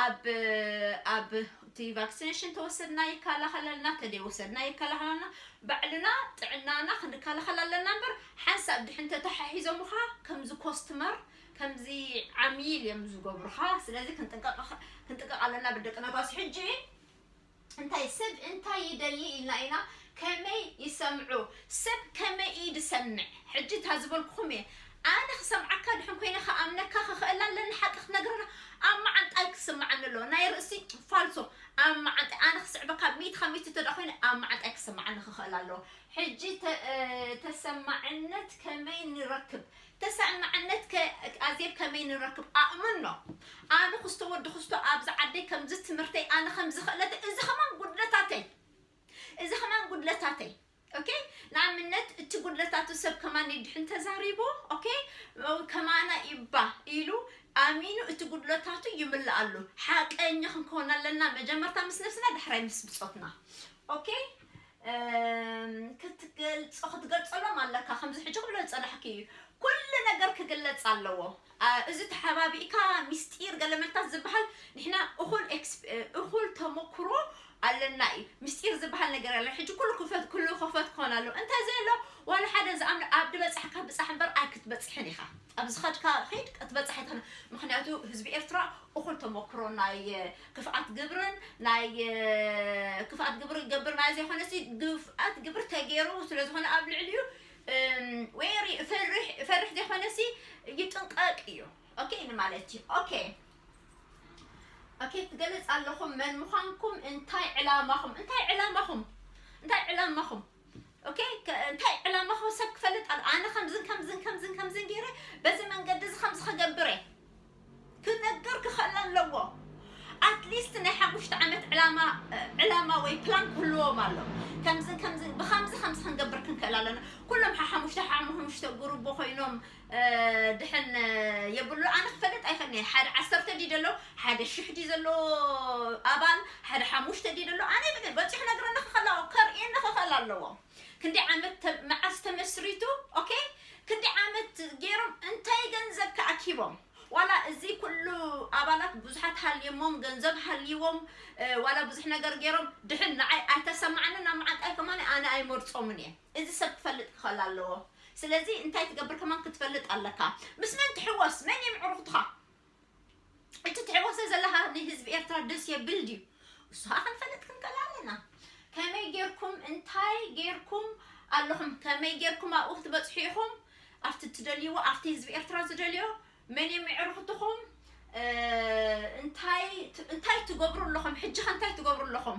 ኣብ ኣብ እቲ ቫክሲኔሽን ተወሰድና ይከላኸለልና፣ ተደይወሰድና ይከላኸለልና። ባዕልና ጥዕናና ክንከላኸል ኣለና እምበር ሓንሳብ ድሕን ተተሓሒዞምኻ ከምዚ ኮስትመር ከምዚ ዓሚል እዮም ዝገብሩኻ። ስለዚ ክንጥንቀቕ ኣለና ብደቂ ነጋሲ። ሕጂ እንታይ ሰብ እንታይ ይደሊ ኢልና ኢና ከመይ ይሰምዑ፣ ሰብ ከመይ እዩ ዝሰምዕ? ሕጂ እታ ዝበልኩኹም እየ። ኣነ ክሰምዓካ ድሕን ኮይነ ክኣምነካ ክኽእል ኣለኒ ሓቂ ክትነግረና ኣብ መዓንጣይ ክስምዓኒ ኣለዎ። ናይ ርእሲ ፋልሶ ኣብ መዓንጣይ ኣነ ክስዕበካ ሚእቲ ካብ ሚእቲ ተዳ ኮይነ ኣብ መዓንጣይ ክስምዓኒ ክኽእል ኣለዎ። ሕጂ ተሰማዕነት ከመይ ንረክብ? ተሰማዕነት ኣዜብ ከመይ ንረክብ? ኣእምኖ ኣነ ክስቶ ወዲ ክስቶ ኣብዚ ዓደይ ከምዚ ትምህርተይ ኣነ ከምዚ ክእለተ እዚ ከማን ጉድለታተይ እዚ ከማን ጉድለታተይ ኦኬ። ንኣብነት እቲ ጉድለታቱ ሰብ ከማን ድሕን ተዛሪቡ ኦኬ ከማና ይባ ኢሉ ኣሚኑ እቲ ጉድለታቱ ይምልኣሉ። ሓቀኛ ክንከውን ኣለና መጀመርታ ምስ ነብስና ዳሕራይ ምስ ብጾትና ኦኬ። ክትገልጾ ክትገልጸሎም ኣለካ ከምዚ ሕጂ ክብሎ ዝጸናሕኪ እዩ። ኩሉ ነገር ክግለጽ ኣለዎ። እዚ ተሓባቢእካ ሚስጢር ገለመልታት ዝበሃል ንሕና እኹል እኹል ተመክሮ ኣለና እዩ። ምስጢር ዝበሃል ነገር ያለ ሕጂ ኩሉ ክፈት ኩሉ ክፈት ክኾን ኣለዎ እንተ ዘየሎ ዋላ ሓደ ዝኣምር ኣብ ድበፅሕካ ብፃሕ እምበር ኣይክትበፅሕን ኢኻ። ኣብ ዝኸድካ ኸይድ ክትበፅሕ ኣይትኽእልን። ምክንያቱ ህዝቢ ኤርትራ እኹል ተመክሮ ናይ ክፍኣት ግብርን ናይ ክፍኣት ግብሪ ገብር ናይ ዘይኮነሲ ግፍኣት ግብሪ ተገይሩ ስለዝኾነ ኣብ ልዕሊኡ ወይሪ ፈርሕ ፈርሕ ዘይኮነሲ ይጥንቀቅ እዩ። ኦኬ ንማለት እዩ። ኦኬ ኦኬ ትገልጽ ኣለኹም መን ምዃንኩም እንታይ ዕላማኹም እንታይ ዕላማኹም እንታይ ዕላማኹም ኦኬ እንታይ ዕላማኹም ሰብ ክፈልጥ ኣሎ። ኣነ ከምዝን ከምዝን ከምዝን ከምዝን ገይረ በዚ መንገዲ እዚ ከምዚ ክገብር እየ ክነገር ክኽእል ኣለዎ። ኣትሊስት ናይ ሓሙሽተ ዓመት ዕላማ ዕላማ ወይ ፕላን ክህልዎም ኣሎ። ከምዚ ከምዚ ብከምዚ ከምዚ ክንገብር ክንክእል ኣለና። ኩሎም ሓሓሙሽተ ሓሙሽተ ጉሩቦ ኮይኖም ድሕን የብሉ ኣነ ክፈልጥ ኣይፈልኒ ሓደ ዓሰርተ ዲ ደሎ ሓደ ሽሕ ዲ ዘሎ ኣባል ሓደ ሓሙሽተ ዲ ደሎ ኣነ ይፈልጥ በፂሑ ነግረኒ ክኽእል ኣለዎ ከርእየኒ ክኽእል ኣለዎ። ክንዲ ዓመት መዓስ ተመስሪቱ ኦኬ ክንዲ ዓመት ገይሮም እንታይ ገንዘብ ከኣኪቦም ዋላ እዚ ኩሉ ኣባላት ብዙሓት ሃልየሞም ገንዘብ ሃልይዎም ዋላ ብዙሕ ነገር ገይሮም ድሕን ንዓይ ኣይተሰማዓንን ኣብ መዓንጣይ ከማን ኣነ ኣይመርፆምን እየ። እዚ ሰብ ክፈልጥ ክኽእል ኣለዎ። ስለዚ እንታይ ትገብር ከማን ክትፈልጥ ኣለካ። ምስ መን ትሕወስ መን እዮም ዕሩኽትኻ? እቲ ትሕወሰ ዘለኻ ንህዝቢ ኤርትራ ደስ የብል ድዩ? እሱ ኸዓ ክንፈልጥ ክንክእል ኣለና። ከመይ ጌርኩም እንታይ ጌርኩም ኣለኹም ከመይ ጌርኩም ኣብኡ ክትበፅሑ ኢኹም ኣብቲ ትደልይዎ ኣብቲ ህዝቢ ኤርትራ ዝደልዮ መን እዮም የዕርኽትኹም እንታይ እንታይ ትገብሩ ኣለኹም ሕጂ ኸ እንታይ ትገብሩ ኣለኹም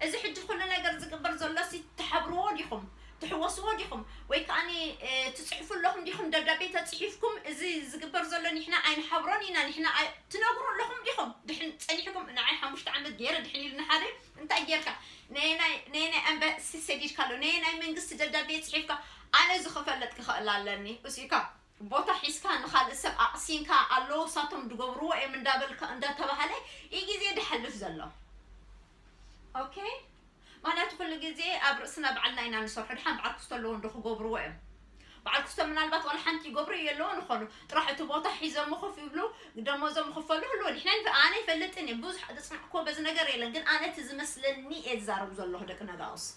እዚ ሕጂ ኩሉ ነገር ዝግበር ዘሎ ሲ ትሓብርዎ ዲኹም ትሕወስዎ ዲኹም ወይ ከዓኒ ትፅሕፉ ኣለኹም ዲኹም ደብዳቤ ተፅሒፍኩም እዚ ዝግበር ዘሎ ንሕና ኣይንሓብሮን ኢና ንሕና ትነግሩ ኣለኹም ዲኹም ድሕን ፀኒሕኩም ንዓይ ሓሙሽተ ዓመት ገይረ ድሕን ኢሉ ንሓደ እንታይ ጌርካ ነየናይ ኣምባሲ ሰዲድካ ኣሎ ነየናይ መንግስቲ ደብዳቤ ፅሒፍካ ኣነ እዚ ክፈልጥ ክኽእል ኣለኒ እዚካ ቦታ ሒዝካ ንኻልእ ሰብ ኣቕሲንካ ኣለዉ ሳቶም ድገብርዎ እዮም እንዳበልካ እንዳተባሃለ እዩ ግዜ ድሓልፍ ዘሎ ኦኬ ማለት ኩሉ ግዜ ኣብ ርእስና ባዕልና ኢና ንሰርሑ ድሓን በዓል ክስቶ ኣለዎ እንዶ ክገብርዎ እዮም በዓል ክስቶ ምናልባት ዋላ ሓንቲ ይገብሩ የለዎ ንኾኑ ጥራሕ እቲ ቦታ ሒዞም ኮፍ ይብሉ ደሞዞም ክፈሉ ህልዎ ንሕና ኣነ ይፈልጥን እየ ብዙሕ ዝፅናዕክዎ በዚ ነገር የለን ግን ኣነ እቲ ዝመስለኒ እየ ዝዛረብ ዘለኹ ደቂ ነጋውስ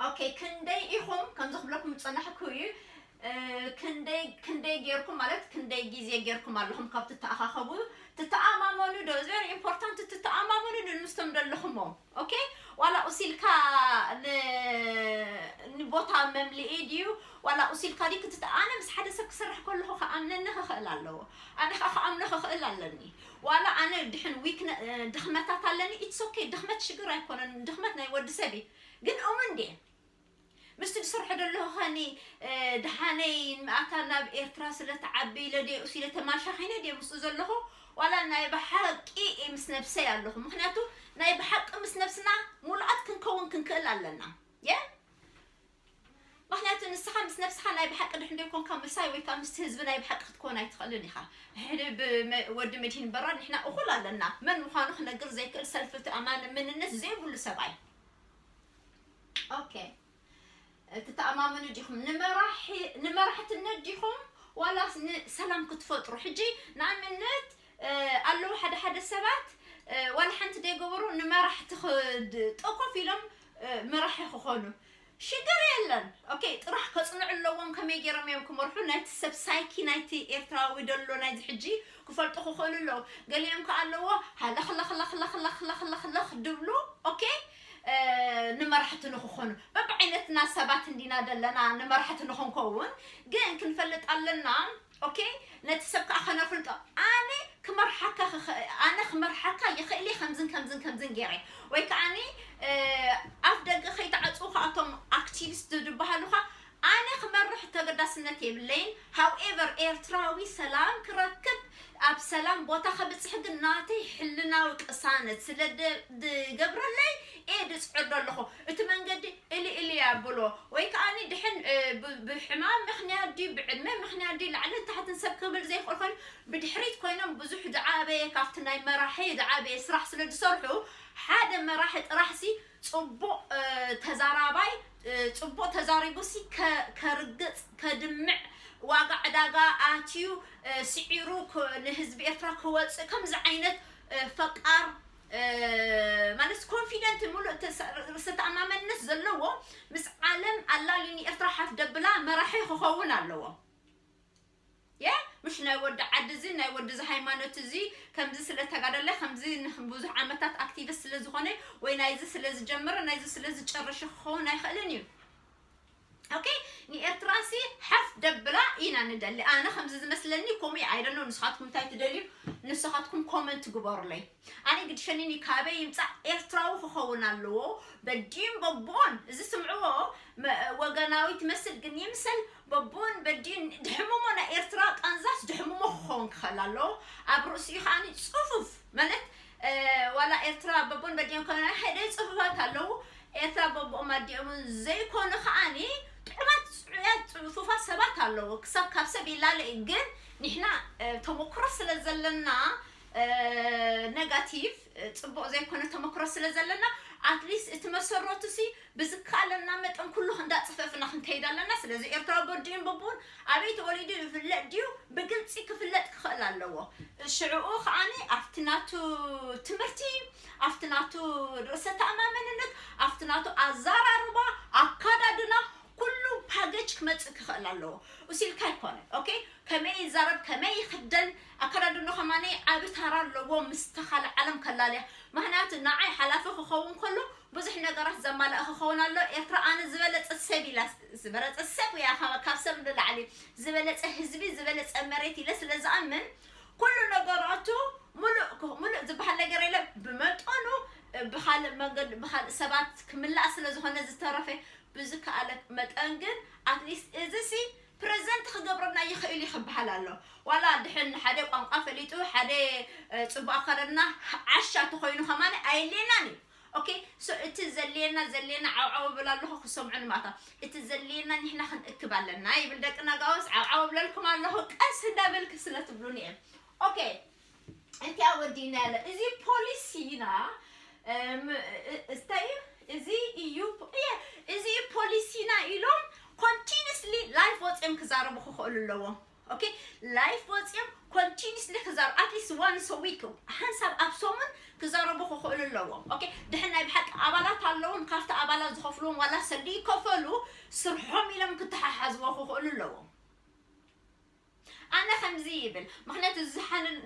ኦኬ ክንደይ ኢኹም ከምዚ ክብለኩም ዝፀናሕኩ እዩ ክንደይ ክንደይ ጌርኩም ማለት ክንደይ ግዜ ጌርኩም ኣለኹም ካብ ትተኣኻኸቡ ትተኣማመኑ ዶ እዚ very important ትተኣማመኑ ዶ ምስቶም ደለኹሞ ኦኬ ዋላ ኡሲልካ ንቦታ መምልኢ ድዩ ዋላ ኡሲልካ ድዩ ክትተ ኣነ ምስ ሓደ ሰብ ክሰርሕ ከለኹ ክኣምነኒ ክኽእል ኣለዎ ኣነ ከዓ ክኣምኖ ክኽእል ኣለኒ ዋላ ኣነ ድሕን ዊክ ድኽመታት ኣለኒ it's okay ድኽመት ሽግር ኣይኮነን ድኽመት ናይ ወዲ ሰብ እዩ ግን እሙን ድየ ምስቲ ዝሰርሖ ዘለኹ ኸኒ ድሓነይ ንኣታ ናብ ኤርትራ ስለ ተዓቢ ኢለ ድየ እሱ ኢለ ተማሻኺነ ድየ ምስኡ ዘለኹ ዋላ ናይ ብሓቂ ምስ ነብሰይ ኣለኹ ምኽንያቱ ናይ ብሓቂ ምስ ነብስና ሙሉኣት ክንከውን ክንክእል ኣለና። የ ምክንያቱ ንስኻ ምስ ነብስኻ ናይ ብሓቂ ድሕን ደይኮንካ ምሳይ ወይ ከዓ ምስቲ ህዝቢ ናይ ብሓቂ ክትከውን ኣይትኽእልን ኢኻ። ሕደ ወዲ መድሂን በራድ ንሕና እኹል ኣለና። መን ምዃኑ ክነግር ዘይክእል ሰልፊ ተኣማኒ መንነት ዘይብሉ ሰብኣይ። ኦኬ፣ ትተኣማመኑ ዲኹም ንመራሕትነት ዲኹም ዋላስ ንሰላም ክትፈጥሩ? ሕጂ ንኣብነት ኣለዉ ሓደ ሓደ ሰባት ዋላ ሓንቲ ደይገበሩ ንመራሕቲ ጠኮፍ ኢሎም መራሒ ክኾኑ ሽግር የለን። ኦኬ፣ ጥራሕ ከፅንዑ ኣለዎም። ከመይ ገይሮም እዮም ክመርሑ? ናይቲ ሰብ ሳይኪ ናይቲ ኤርትራዊ ደሎ ናይዚ ሕጂ ክፈልጡ ክኽእሉ ኣለዉ። ገሊኦም ከ ኣለዎ ሃለኽለኽለኽለኽለኽለኽ ድብሉ። ኦኬ፣ ንመራሕቲ ንክኾኑ በብዓይነትና ሰባት እንዲና ደለና ንመራሕቲ ንክንከውን ግን ክንፈልጥ ኣለና። ኦኬ፣ ነቲ ሰብ ከዓ ከነፍልጦ። ኣነ ክመርሓካ ኣነ ክመርሓካ ይኽእል እየ ከምዝን ከምዝን ከምዝን ገይረ ወይ ከዓ ኣፍ ደገ ከይተዓፅዉ ከኣቶም ኣክቲቪስት ዝበሃሉካ ኣነ ክመርሕ ተገዳስነት የብለይን። ሃውኤቨር ኤርትራዊ ሰላም ክረክብ ኣብ ሰላም ቦታ ከብፅሕ ግን ናተይ ሕልናዊ ቅሳነት ስለ ዝገብረለይ እየ ዝፅዕር ዘለኹ። እቲ መንገዲ እሊ እሊ ኣብሎ ወይ ከዓ ድሕን ብሕማም ምክንያት ድዩ ብዕድመ ምክንያት ድዩ ላዕልን ታሕትን ሰብ ክብል ዘይክእል ኮይኑ ብድሕሪት ኮይኖም ብዙሕ ዝዓበየ ካብቲ ናይ መራሒ ዝዓበየ ስራሕ ስለ ዝሰርሑ ሓደ መራሒ ጥራሕሲ ፅቡቕ ተዛራባይ ፅቡቕ ተዛሪቡሲ ከርግፅ ከድምዕ ዋጋ ዕዳጋ ኣትዩ ስዒሩ ንህዝቢ ኤርትራ ክወፅእ ከምዚ ዓይነት ፈቃር ማለት ኮንፊደንት ሙሉእ ርእሰ ተኣማመንነት ዘለዎ ምስ ዓለም ኣላልዩ ንኤርትራ ሓፍ ደብላ መራሒ ክኸውን ኣለዎ። የ ምሽ ናይ ወዲ ዓዲ እዚ ናይ ወዲ እዚ ሃይማኖት እዚ ከምዚ ስለ ተጋደለ ከምዚ ብዙሕ ዓመታት ኣክቲቪስት ስለ ዝኾነ ወይ ናይዚ ስለ ዝጀመረ ናይዚ ስለ ዝጨረሸ ክኸውን ኣይኽእልን እዩ። ኦኬ፣ ንኤርትራ ሲ ሓፍ ደብላ ኢና ንደሊ። ኣነ ከምዚ ዝመስለኒ ኮሚ ኣይደኖ። ንስኻትኩም እንታይ ትደልዩ? ንስኻትኩም ኮመንት ግበሩለይ። ኣነ ግድሸኒኒ ካበይ ይምፃእ ኤርትራዊ ክኸውን ኣለዎ። በዲም በቦን እዚ ስምዕዎ ወገናዊ ትመስል ግን ይምሰል በቦን በዲን ድሕምሞ ናይ ኤርትራ ቃንዛስ ድሕምሞ ክኸውን ክኽእል ኣለዎ። ኣብ ርእሲኡ ከዓኒ ፅፉፍ ማለት ዋላ ኤርትራ በቦን በዲኦም ከና ሕደ ፅፉፋት ኣለዉ። ኤርትራ በቦኦም ኣዲኦምን ዘይኮኑ ከዓኒ ጥዑማት ፅዑያት ፅፉፋት ሰባት ኣለዉ። ክሳብ ካብ ሰብ ይላለ እዩ። ግን ንሕና ተመክሮ ስለ ዘለና ነጋቲቭ ፅቡቕ ዘይኮነ ተመክሮ ስለ ዘለና ኣትሊስት እቲ መሰረቱ ሲ ብዝከኣለና መጠን ኩሉ ክንዳፅፈፍና ክንከይድ ኣለና። ስለዚ ኤርትራዊ በዲኡን በቡን ኣበይ ተወሊዱ ይፍለጥ ድዩ? ብግልፂ ክፍለጥ ክኽእል ኣለዎ። ሽዕኡ ከዓኒ ኣብቲ ናቱ ትምህርቲ ኣብቲ ናቱ ርእሰ ተኣማመንነት ኣብቲ ናቱ ኣዘራርባ ኣካዳድና ኩሉ ፓገጅ ክመፅእ ክኽእል ኣለዎ። እሲልካ ኣይኮነ ኦኬ ከመይ ይዛረብ ከመይ ይኽደን ኣካዳድኖ ከማኒ ዓቢ ታራ ኣለዎ ምስ ተኻለ ዓለም ከላለያ። ምክንያቱ ንዓይ ሓላፊ ክኸውን ከሎ ብዙሕ ነገራት ዘማልእ ክኸውን ኣሎ። ኤርትራ ኣነ ዝበለፀ ሰብ ኢላ ዝበለፀ ሰብ እያ ካብ ሰብ ንላዕሊ ዝበለፀ ህዝቢ ዝበለፀ መሬት ኢለ ስለ ዝኣምን ኩሉ ነገራቱ ሙሉእ ሙሉእ ዝበሃል ነገር የለ ብመጠኑ ብካልእ መንገዲ ብካልእ ሰባት ክምላእ ስለ ዝኾነ ዝተረፈ ብዝከኣለ መጠን ግን ኣትሊስት እዚ ሲ ፕረዘንት ክገብረና ይኽእል እዩ ክበሃል ኣሎ። ዋላ ድሕን ሓደ ቋንቋ ፈሊጡ ሓደ ፅቡቅ ኣካዳድና ዓሻ ተኮይኑ ከማን ኣየድልየናን እዩ። ኦኬ ሶ እቲ ዘድልየና ዘድልየና ዓውዓው ብል ኣለኹ ክሰምዑ ንማታ እቲ ዘድልየና ንሕና ክንእክብ ኣለና ይብል ደቂ ናጋውስ ዓውዓው ብለልኩም ኣለኹ ቀስ እንዳበልክ ስለ ትብሉኒ እየ። ኦኬ እንቲኣ ወዲና ያለ እዚ ፖሊሲና እንታይ እዩ እዚ እዩ እዚ ፖሊሲና ኢሎም ኮንቲኒስሊ ላይፍ ወፅኦም ክዛረቡ ክኽእሉ ኣለዎም። ኦኬ ላይፍ ወፅኦም ኮንቲኒስሊ ክዛረቡ ኣትሊስት ዋንስ ዊክ ሓንሳብ ኣብ ሰሙን ክዛረቡ ክኽእሉ ኣለዎም። ኦኬ ድሕን ናይ ብሓቂ ኣባላት ኣለዎም ካብቲ ኣባላት ዝኸፍልዎም ዋላ ሰልዲ ይከፈሉ ስርሖም ኢሎም ክተሓሓዝዎ ክኽእሉ ኣለዎም። ኣነ ከምዚ ይብል ምክንያቱ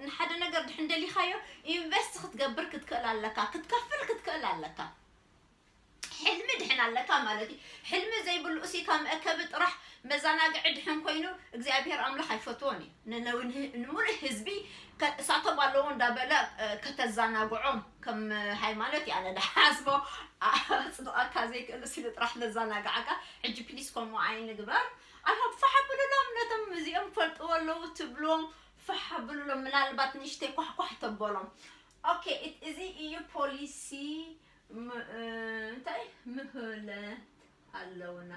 ንሓደ ነገር ድሕን ደሊኻዮ ኢንቨስት ክትገብር ክትክእል ኣለካ ክትከፍል ክትክእል ኣለካ። ሕልሚ ድሕን ኣለካ ማለት እዩ። ሕልሚ ዘይብሉ እሲ ካብ መእከቢ ጥራሕ መዘናግዒ ድሕን ኮይኑ እግዚኣብሔር ኣምላኽ ኣይፈትዎን እዩ። ንሙሉእ ህዝቢ እሳቶም ኣለዎ እንዳበለ ከተዘናግዖም ከም ሃይማኖት እያ ነዳ ሓስቦ ኣፅድቐካ ዘይክእል እሲ ጥራሕ ለዘናግዓካ። ሕጂ ፕሊስ ከምኡ ኣይንግበር። ኣታ ፋሕ ኣብሉሎም ነቶም እዚኦም ፈልጥዎ ኣለዉ ትብሎም ፋሕ ኣብሉሎም ምናልባት ንእሽተይ ኳሕኳሕ ተበሎም። ኦኬ፣ እዚ እዩ ፖሊሲ። ም- እ፣ እንታይ ምህለት ኣለውና?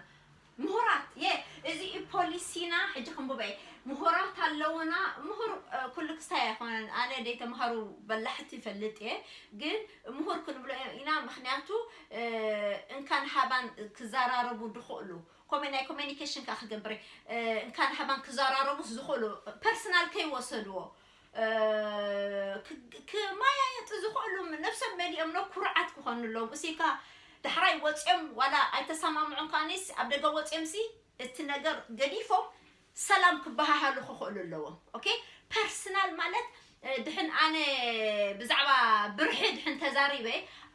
ምሁራት የ እዚ እዩ ፖሊሲና። ሕጂ ክንብበ ምሁራት ኣለውና። ምሁር እ፣ ኩሉ ክስታይ ኣይኮነን። ኣነ ደይ ተምሃሩ በላሕቲ ይፈልጥ እየ፣ ግን ምሁር ክንብሎ ኢና። ምክንያቱ እ፣ እንካን ሃባን ክዘራረቡ ድኽእሉ ኮመ ናይ ኮሚኒኬሽን ከዓ ክገብር እ፣ እንካን ሃባን ክዘራረቡ ዝኽእሉ ፐርሰናል ከይወሰድዎ እ፣ ክ- ክመያየጡ ዝኽእሉ ነብሶም መሊኦም ነው ኩርዓት ክኾኑ ኣለዎም። እሲካ ዳሕራይ ወፂኦም ዋላ ኣይተሰማምዑን ከኣኒስ ኣብ ደገ ወፂኦም ሲ እቲ ነገር ገዲፎም ሰላም ክበሃሃሉ ክኽእሉ ኣለዎም። ኦኬ፣ ፐርሰናል ማለት እ፣ ድሕን ኣነ ብዛዕባ ብርሒ ድሕን ተዛሪበ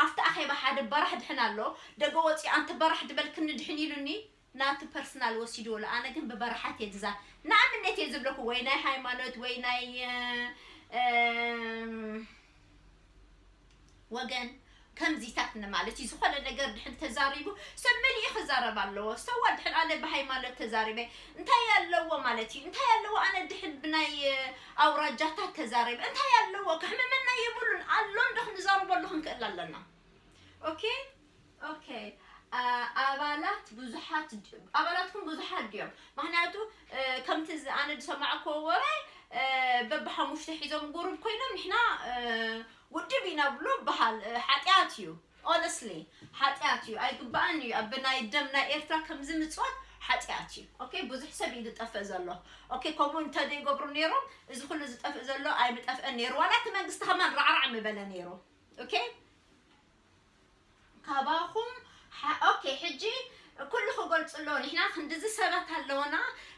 ኣብቲ ኣኼባ ሓደ በራሕ ድሕን ኣሎ ደገ ወፂኡ ኣንቲ በራሕ ድበልክኒ ድሕን ኢሉኒ ናቱ ፐርሰናል ወሲድዎ ኣሎ። ኣነ ግን ብበረሓት እየ ዝዛ ንኣብነት እየ ዝብለኩ ወይ ናይ ሃይማኖት ወይ ናይ እ፣ እም፣ ወገን ከምዚታት ንማለት እዩ። ዝኾነ ነገር ድሕን ተዛሪቡ ሰብ መሊኡ ክዛረብ ኣለዎ። ሰዋ ድሕን ኣነ ብሃይማኖት ተዛሪበ እንታይ ኣለዎ ማለት እዩ? እንታይ ኣለዎ ኣነ ድሕን ብናይ ኣውራጃታት ተዛሪበ እንታይ ኣለዎ? ከሕምመና የብሉን። ኣሎ እንዶ ክንዛረበሉ ክንክእል ኣለና። ኦኬ ኦኬ። ኣ- ኣባላት ብዙሓት ኣባላትኩም ብዙሓት ድዮም? ምክንያቱ እ፣ ከምቲ ዝ- ኣነ ዝሰማዕክዎ ወረ እ፣ በብሓሙሽተ ሒዞም ጉሩብ ኮይኖም ንሕና እ፣ ውድብ ኢና ብሎ በሃል እ፣ ሓጢኣት እዩ። ኦነስትሊ ሓጢኣት እዩ። ኣይግባእን እዩ። ኣብ ናይ ደም ናይ ኤርትራ ከምዚ ምፅዋት ሓጢኣት እዩ። ኦኬ፣ ብዙሕ ሰብ እዩ ዝጠፍእ ዘሎ። ኦኬ፣ ከምኡ እንተዘይገብሩ ነይሮም እዚ ኩሉ ዝጠፍእ ዘሎ ኣይምጠፍአን ነይሩ። ዋላ እቲ መንግስቲ ከማን ራዕራዕ ምበለ ነይሩ። ኦኬ፣ ካባኹም ሓ- ኦኬ፣ ሕጂ ኩሉ ክገልፁ ኣለዎ። ንሕና ክንድዚ ሰባት ኣለውና፣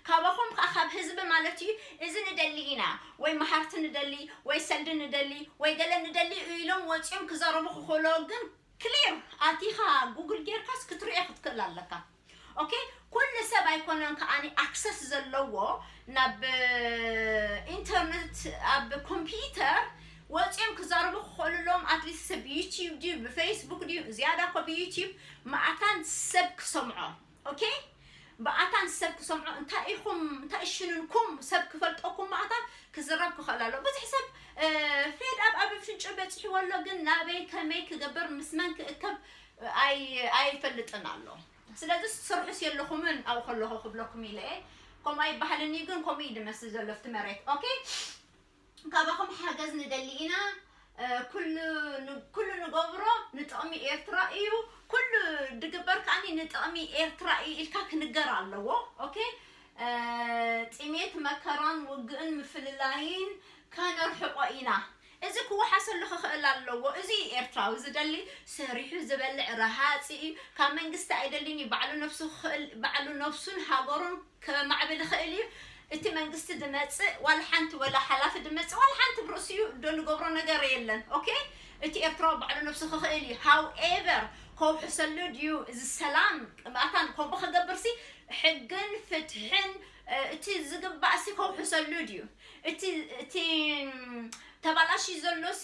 ካባኹም ከዓ ካብ ህዝቢ ማለት እዩ። እዚ ንደሊ ኢና ወይ መሃርቲ ንደሊ ወይ ሰልዲ ንደሊ ወይ ገለ ንደሊ ኢሎም ወፂኦም ክዘረቡ ክኽእሎ ግን ክሊር ኣቲኻ ጉግል ጌርካስ ክትሪኦ ክትክእል ኣለካ። ኦኬ፣ ኩሉ ሰብ ኣይኮነን ከኣኒ ኣክሰስ ዘለዎ ናብ ኢንተርነት ኣብ ኮምፒውተር ወፂኦም ክዛረቡ ክኽእሉ ኣለዎም። ኣትሊስት ሰብ ዩቲዩብ ድዩ ብፌስቡክ ድዩ ዝያዳ ኮ ብዩቲዩብ መኣታን ሰብ ክሰምዖ። ኦኬ፣ ብኣታን ሰብ ክሰምዖ እንታይ ኢኹም እንታይ ሽንንኩም ሰብ ክፈልጠኩም መኣታን ክዝረብ ክኽእል ኣሎ። ብዙሕ ሰብ ፌድ ኣብ ኣብ ፍንጭ በፂሕዎ ኣሎ፣ ግን ናበይ ከመይ ክገብር ምስ መን ክእከብ ኣይ ኣይፈልጥን ኣሎ። ስለዚ ስርሑስ የለኹምን ኣብኡ ከለኹ ክብለኩም ኢለ እየ። ከምኡ ኣይበሃልን እዩ ግን ከምኡ እዩ ዝመስል ዘሎ ኣብቲ መሬት። ኦኬ፣ ካባኹም ሓገዝ ንደሊ ኢና። ኩሉ ኩሉ ንገብሮ ንጥቕሚ ኤርትራ እዩ። ኩሉ ድግበር ከዓኒ ንጥቕሚ ኤርትራ እዩ ኢልካ ክንገር ኣለዎ። ኦኬ፣ ጥሜት መከራን ውግእን ምፍልላይን ከነርሕቆ ኢና። እዚ ክወሓሰሉ ክኽእል ኣለዎ። እዚ ኤርትራዊ ዝደሊ ሰሪሑ ዝበልዕ ረሃፂ እዩ። ካብ መንግስቲ ኣይደልን እዩ። ባዕሉ ነብሱ ክኽእል ባዕሉ ነብሱን ሃገሩን ከማዕብል ይኽእል እዩ። እቲ መንግስቲ ድመፅእ ዋላ ሓንቲ ወላ ሓላፊ ድመፅእ ዋላ ሓንቲ ብርእሲኡ ዶ ንገብሮ ነገር የለን። ኦኬ፣ እቲ ኤርትራዊ ባዕሉ ነብሱ ክኽእል እዩ። ሃውኤቨር ከውሕሰሉ ድዩ እዚ ሰላም ቅባታን ከምኡ ክገብርሲ ሕግን ፍትሕን እቲ ዝግባእሲ ከውሕሰሉ ድዩ? እቲ እቲ ተባላሽዩ ዘሎሲ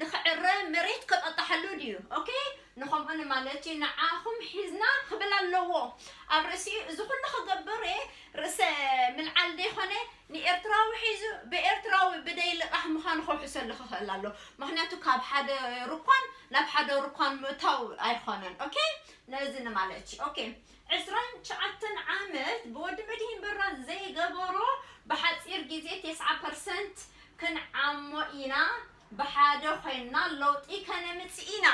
ንኽዕረ መሬት ከጠጣሓሉ ድዩ? ኦኬ፣ ንኸምኡ ንማለት እዩ። ንዓኹም ሒዝና ክብል ኣለዎ ኣብ ርእሲኡ። እዚ ኩሉ ክገብር እየ ርእሰ ምልዓል ዘይኮነ ንኤርትራዊ ሒዙ ብኤርትራዊ ብደይ ልቓሕ ምዃኑ ከውሕሰሉ ክኽእል ኣሎ። ምኽንያቱ ካብ ሓደ ሩኳን ናብ ሓደ ሩኳን ምእታው ኣይኮነን። ኦኬ፣ ነዚ ንማለት እዩ። ኦኬ፣ ዕስራን ትሽዓተን ዓመት ብወዲ መድሂን በራ ዘይገበሮ ብሓፂር ግዜ ተስዓ ፐርሰንት ክንዓሞ ኢና። ብሓደ ኮይንና ለውጢ ከነምፅእ ኢና።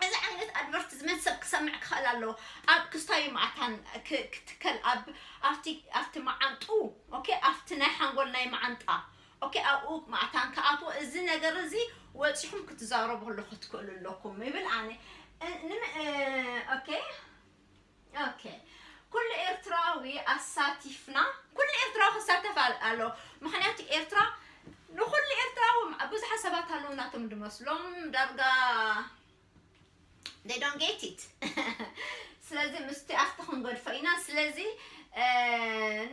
እዚ ዓይነት ኣድቨርቲዝመንት ሰብ ክሰምዕ ክኽእል ኣለዎ። ኣብ ክስታዩ ማዕታን ክ- ክትከል ኣብ ኣብቲ ኣብቲ መዓንጡ ኦኬ፣ ኣብቲ ናይ ሓንጎል ናይ መዓንጣ ኦኬ፣ ኣብኡ ማዕታን ክኣትዎ እዚ ነገር እዚ ወፂኹም ክትዛረቡ ከሎ ክትክእሉ ኣለኩም ይብል። ኣነ እ- ንም- እ፣ ኦኬ ኦኬ፣ ኩሉ ኤርትራዊ ኣሳቲፍና ኩሉ ኤርትራዊ ክሳተፍ ኣል- ኣሎ። ምክንያቱ ኤርትራ ንኩሉ ኤርትራዊ ብዙሓት ሰባት ኣለዉ ናቶም ድመስሎም ዳርጋ they don't get it። ስለዚ ምስቲ ኣብቲ ክንገድፎ ኢና። ስለዚ እ፣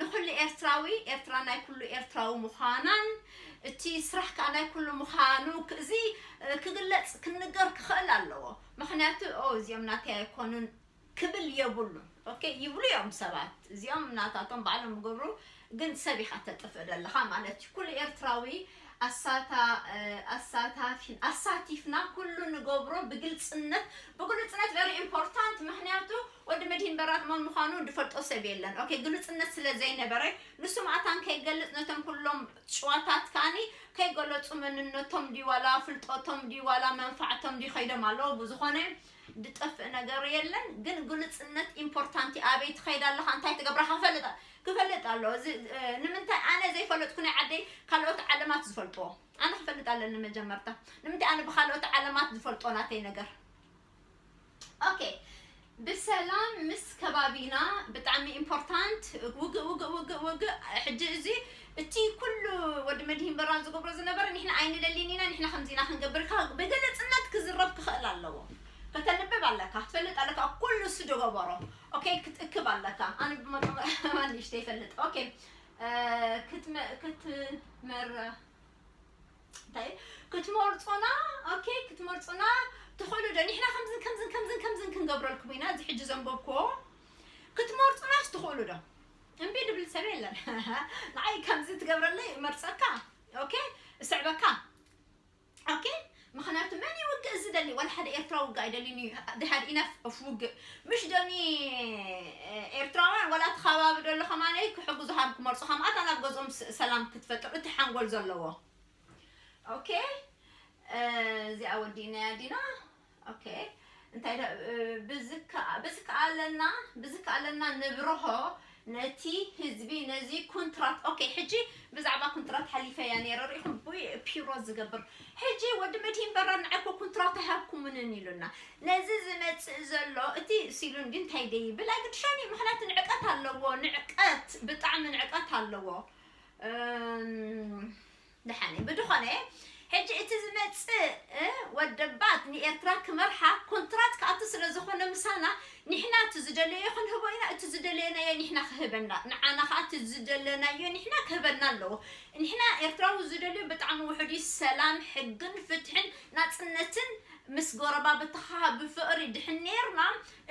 ንኩሉ ኤርትራዊ ኤርትራ ናይ ኩሉ ኤርትራዊ ምዃናን እቲ ስራሕ ከዓ ናይ ኩሉ ምዃኑ ክ- እዚ እ፣ ክግለፅ ክንገር ክኽእል ኣለዎ። ምክንያቱ ኦ እዚኦም ናተይ ኣይኮኑን ክብል የብሉን። ኦኬ ይብሉ እዮም ሰባት እዚኦም ናታቶም ባዕሎም ይገብሩ፣ ግን ሰብ ኢኻ ተጥፍእ ዘለኻ ማለት እዩ። ኩሉ ኤርትራዊ ኣሳታ ኣሳታፊን ኣሳቲፍና ኩሉ ንገብሮ ብግልፅነት። ብግልፅነት very important፣ ምክንያቱ ወዲ መድሂን በራድ መን ምዃኑ ዝፈልጦ ሰብ የለን። ኦኬ፣ ግልፅነት ስለ ዘይነበረ ንሱ ማእታን ከይገልፅ ነቶም ኩሎም ጭዋታት ከዓኒ ከይገለፁ መንነቶም ድዩ ዋላ ፍልጠቶም ድዩ ዋላ መንፋዕቶም ድዩ ከይዶም ኣለዉ። ብዝኾነ ዝጠፍእ ነገር የለን። ግን ግልፅነት important። ኣበይ ትኸይድ ኣለኻ እንታይ ትገብራ ክፈልጥ ክፈልጥ ኣለዎ። እዚ ንምንታይ ኣነ ዘይፈለጥኩ ናይ ዓደይ ካልኦት ዓለማት ዝፈልጥዎ ኣነ ክፈልጥ ኣለኒ። መጀመርታ ንምንታይ ኣነ ብካልኦት ዓለማት ዝፈልጦ ናተይ ነገር። ኦኬ፣ ብሰላም ምስ ከባቢና ብጣዕሚ important። ውግእ ውግእ ውግእ ውግእ። ሕጂ እዚ እቲ ኩሉ ወዲ መድሂን በራድ ዝገብሮ ዝነበረ ንሕና ኣይንደልን ኢና፣ ንሕና ከምዚ ኢና ክንገብር ኢልካ ብግልፅነት ክዝረብ ክኽእል ኣለዎ። ከተንብብ ኣለካ፣ ክትፈልጥ ኣለካ ኩሉ እሱ ዝገበሮ። ኦኬ፣ ክትእክብ ኣለካ። ኣነ ብመጠኑ ንእሽተይ ይፈልጥ። ኦኬ፣ ክትመ ክትመረ እንታይ ክትመርፁና? ኦኬ፣ ክትመርፁና ትኽእሉ ዶ? ንሕና ከምዝን ከምዝን ከምዝን ከምዝን ክንገብረልኩም ኢና። እዚ ሕጂ ዘንበብክዎ ክትመርፁናስ ትኽእሉ ዶ? እምቢ ድብል ሰብ የለን። ንዓይ ከምዚ ትገብረለይ መርፀካ። ኦኬ፣ እስዕበካ። ኦኬ፣ ምክንያቱ መን ይውግእ ዝደሊ? ዋላ ሓደ ኤርትራ ውግእ ኣይደልን እዩ። ድሃድ ኢነፍ ኦፍ ውግእ ምሽ ደኒ ኤርትራውያን ዋላ እቲ ከባቢ ደሎ ከማነይ ክሕግዙ ሃብ ክመርፁ ከምኣታ ናብ ገዝኦም ሰላም ክትፈጥር እቲ ሓንጎል ዘለዎ። ኦኬ፣ እዚኣ ወዲእናያ ዲና? ኦኬ፣ እንታይ ብዝከኣለና ብዝከኣለና ንብርሆ ነቲ ህዝቢ ነዚ ኩንትራት። ኦኬ፣ ሕጂ ብዛዕባ ኩንትራት ሓሊፈያ ነይረ። ርኢኹም ፒሮ ዝገብር። ሕጂ ወዲ መድሂን በራድ ንዓኮ ኩንትራት ኣይሃብኩምንን ኢሉና። ነዚ ዝመፅእ ዘሎ እቲ ሲሉ እንዲ እንታይ ደይብል ኣይግድሻኒ። ምክንያቱ ንዕቀት ኣለዎ። ንዕቀት፣ ብጣዕሚ ንዕቀት ኣለዎ። ደሓነ ብድኾነ ሕጂ እቲ ዝመፅእ ወደባት ንኤርትራ ክመርሓ ኮንትራት ክኣቱ ስለ ዝኾነ ምሳና ንሕና እቲ ዝደለዮ ክንህቦ ኢና። እቲ ዝደለየናዮ ንሕና ክህበና ንዓና ከዓ እቲ ዝደለናዮ ንሕና ክህበና ኣለዎ። ንሕና ኤርትራዊ ዝደልዮ ብጣዕሚ ውሕድ እዩ። ሰላም፣ ሕግን ፍትሕን ናፅነትን ምስ ጎረባብትኻ ብፍቕሪ ድሕን ነይርና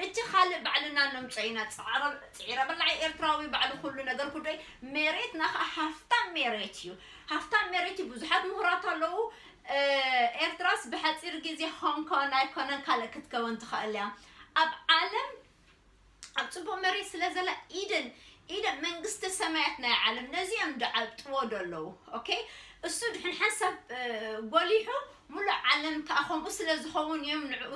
እቲ ካልእ ባዕልና ነምፅኦ ኢና። ፅዕረ በላዒ ኤርትራዊ ባዕሉ ኩሉ ነገር ኩደይ። መሬትና ከዓ ሃፍታም መሬት እዩ። ሃፍታም መሬት እዩ። ብዙሓት ምሁራት ኣለዉ። ኤርትራስ ብሓፂር ግዜ ሆንኮን ኣይኮነን ካልእ ክትከውን ትኽእል እያ። ኣብ ዓለም ኣብ ፅቡቅ መሬት ስለ ዘላ ኢደን ኢደን መንግስተ ሰማያት ናይ ዓለም ነዚኦም ድዓብጥዎ ደለዉ። ኦኬ፣ እሱ ድሕን ሓንሳብ ጎሊሑ ሙሉእ ዓለም ከዓ ከምኡ ስለ ዝኸውን እዮም ንዕኡ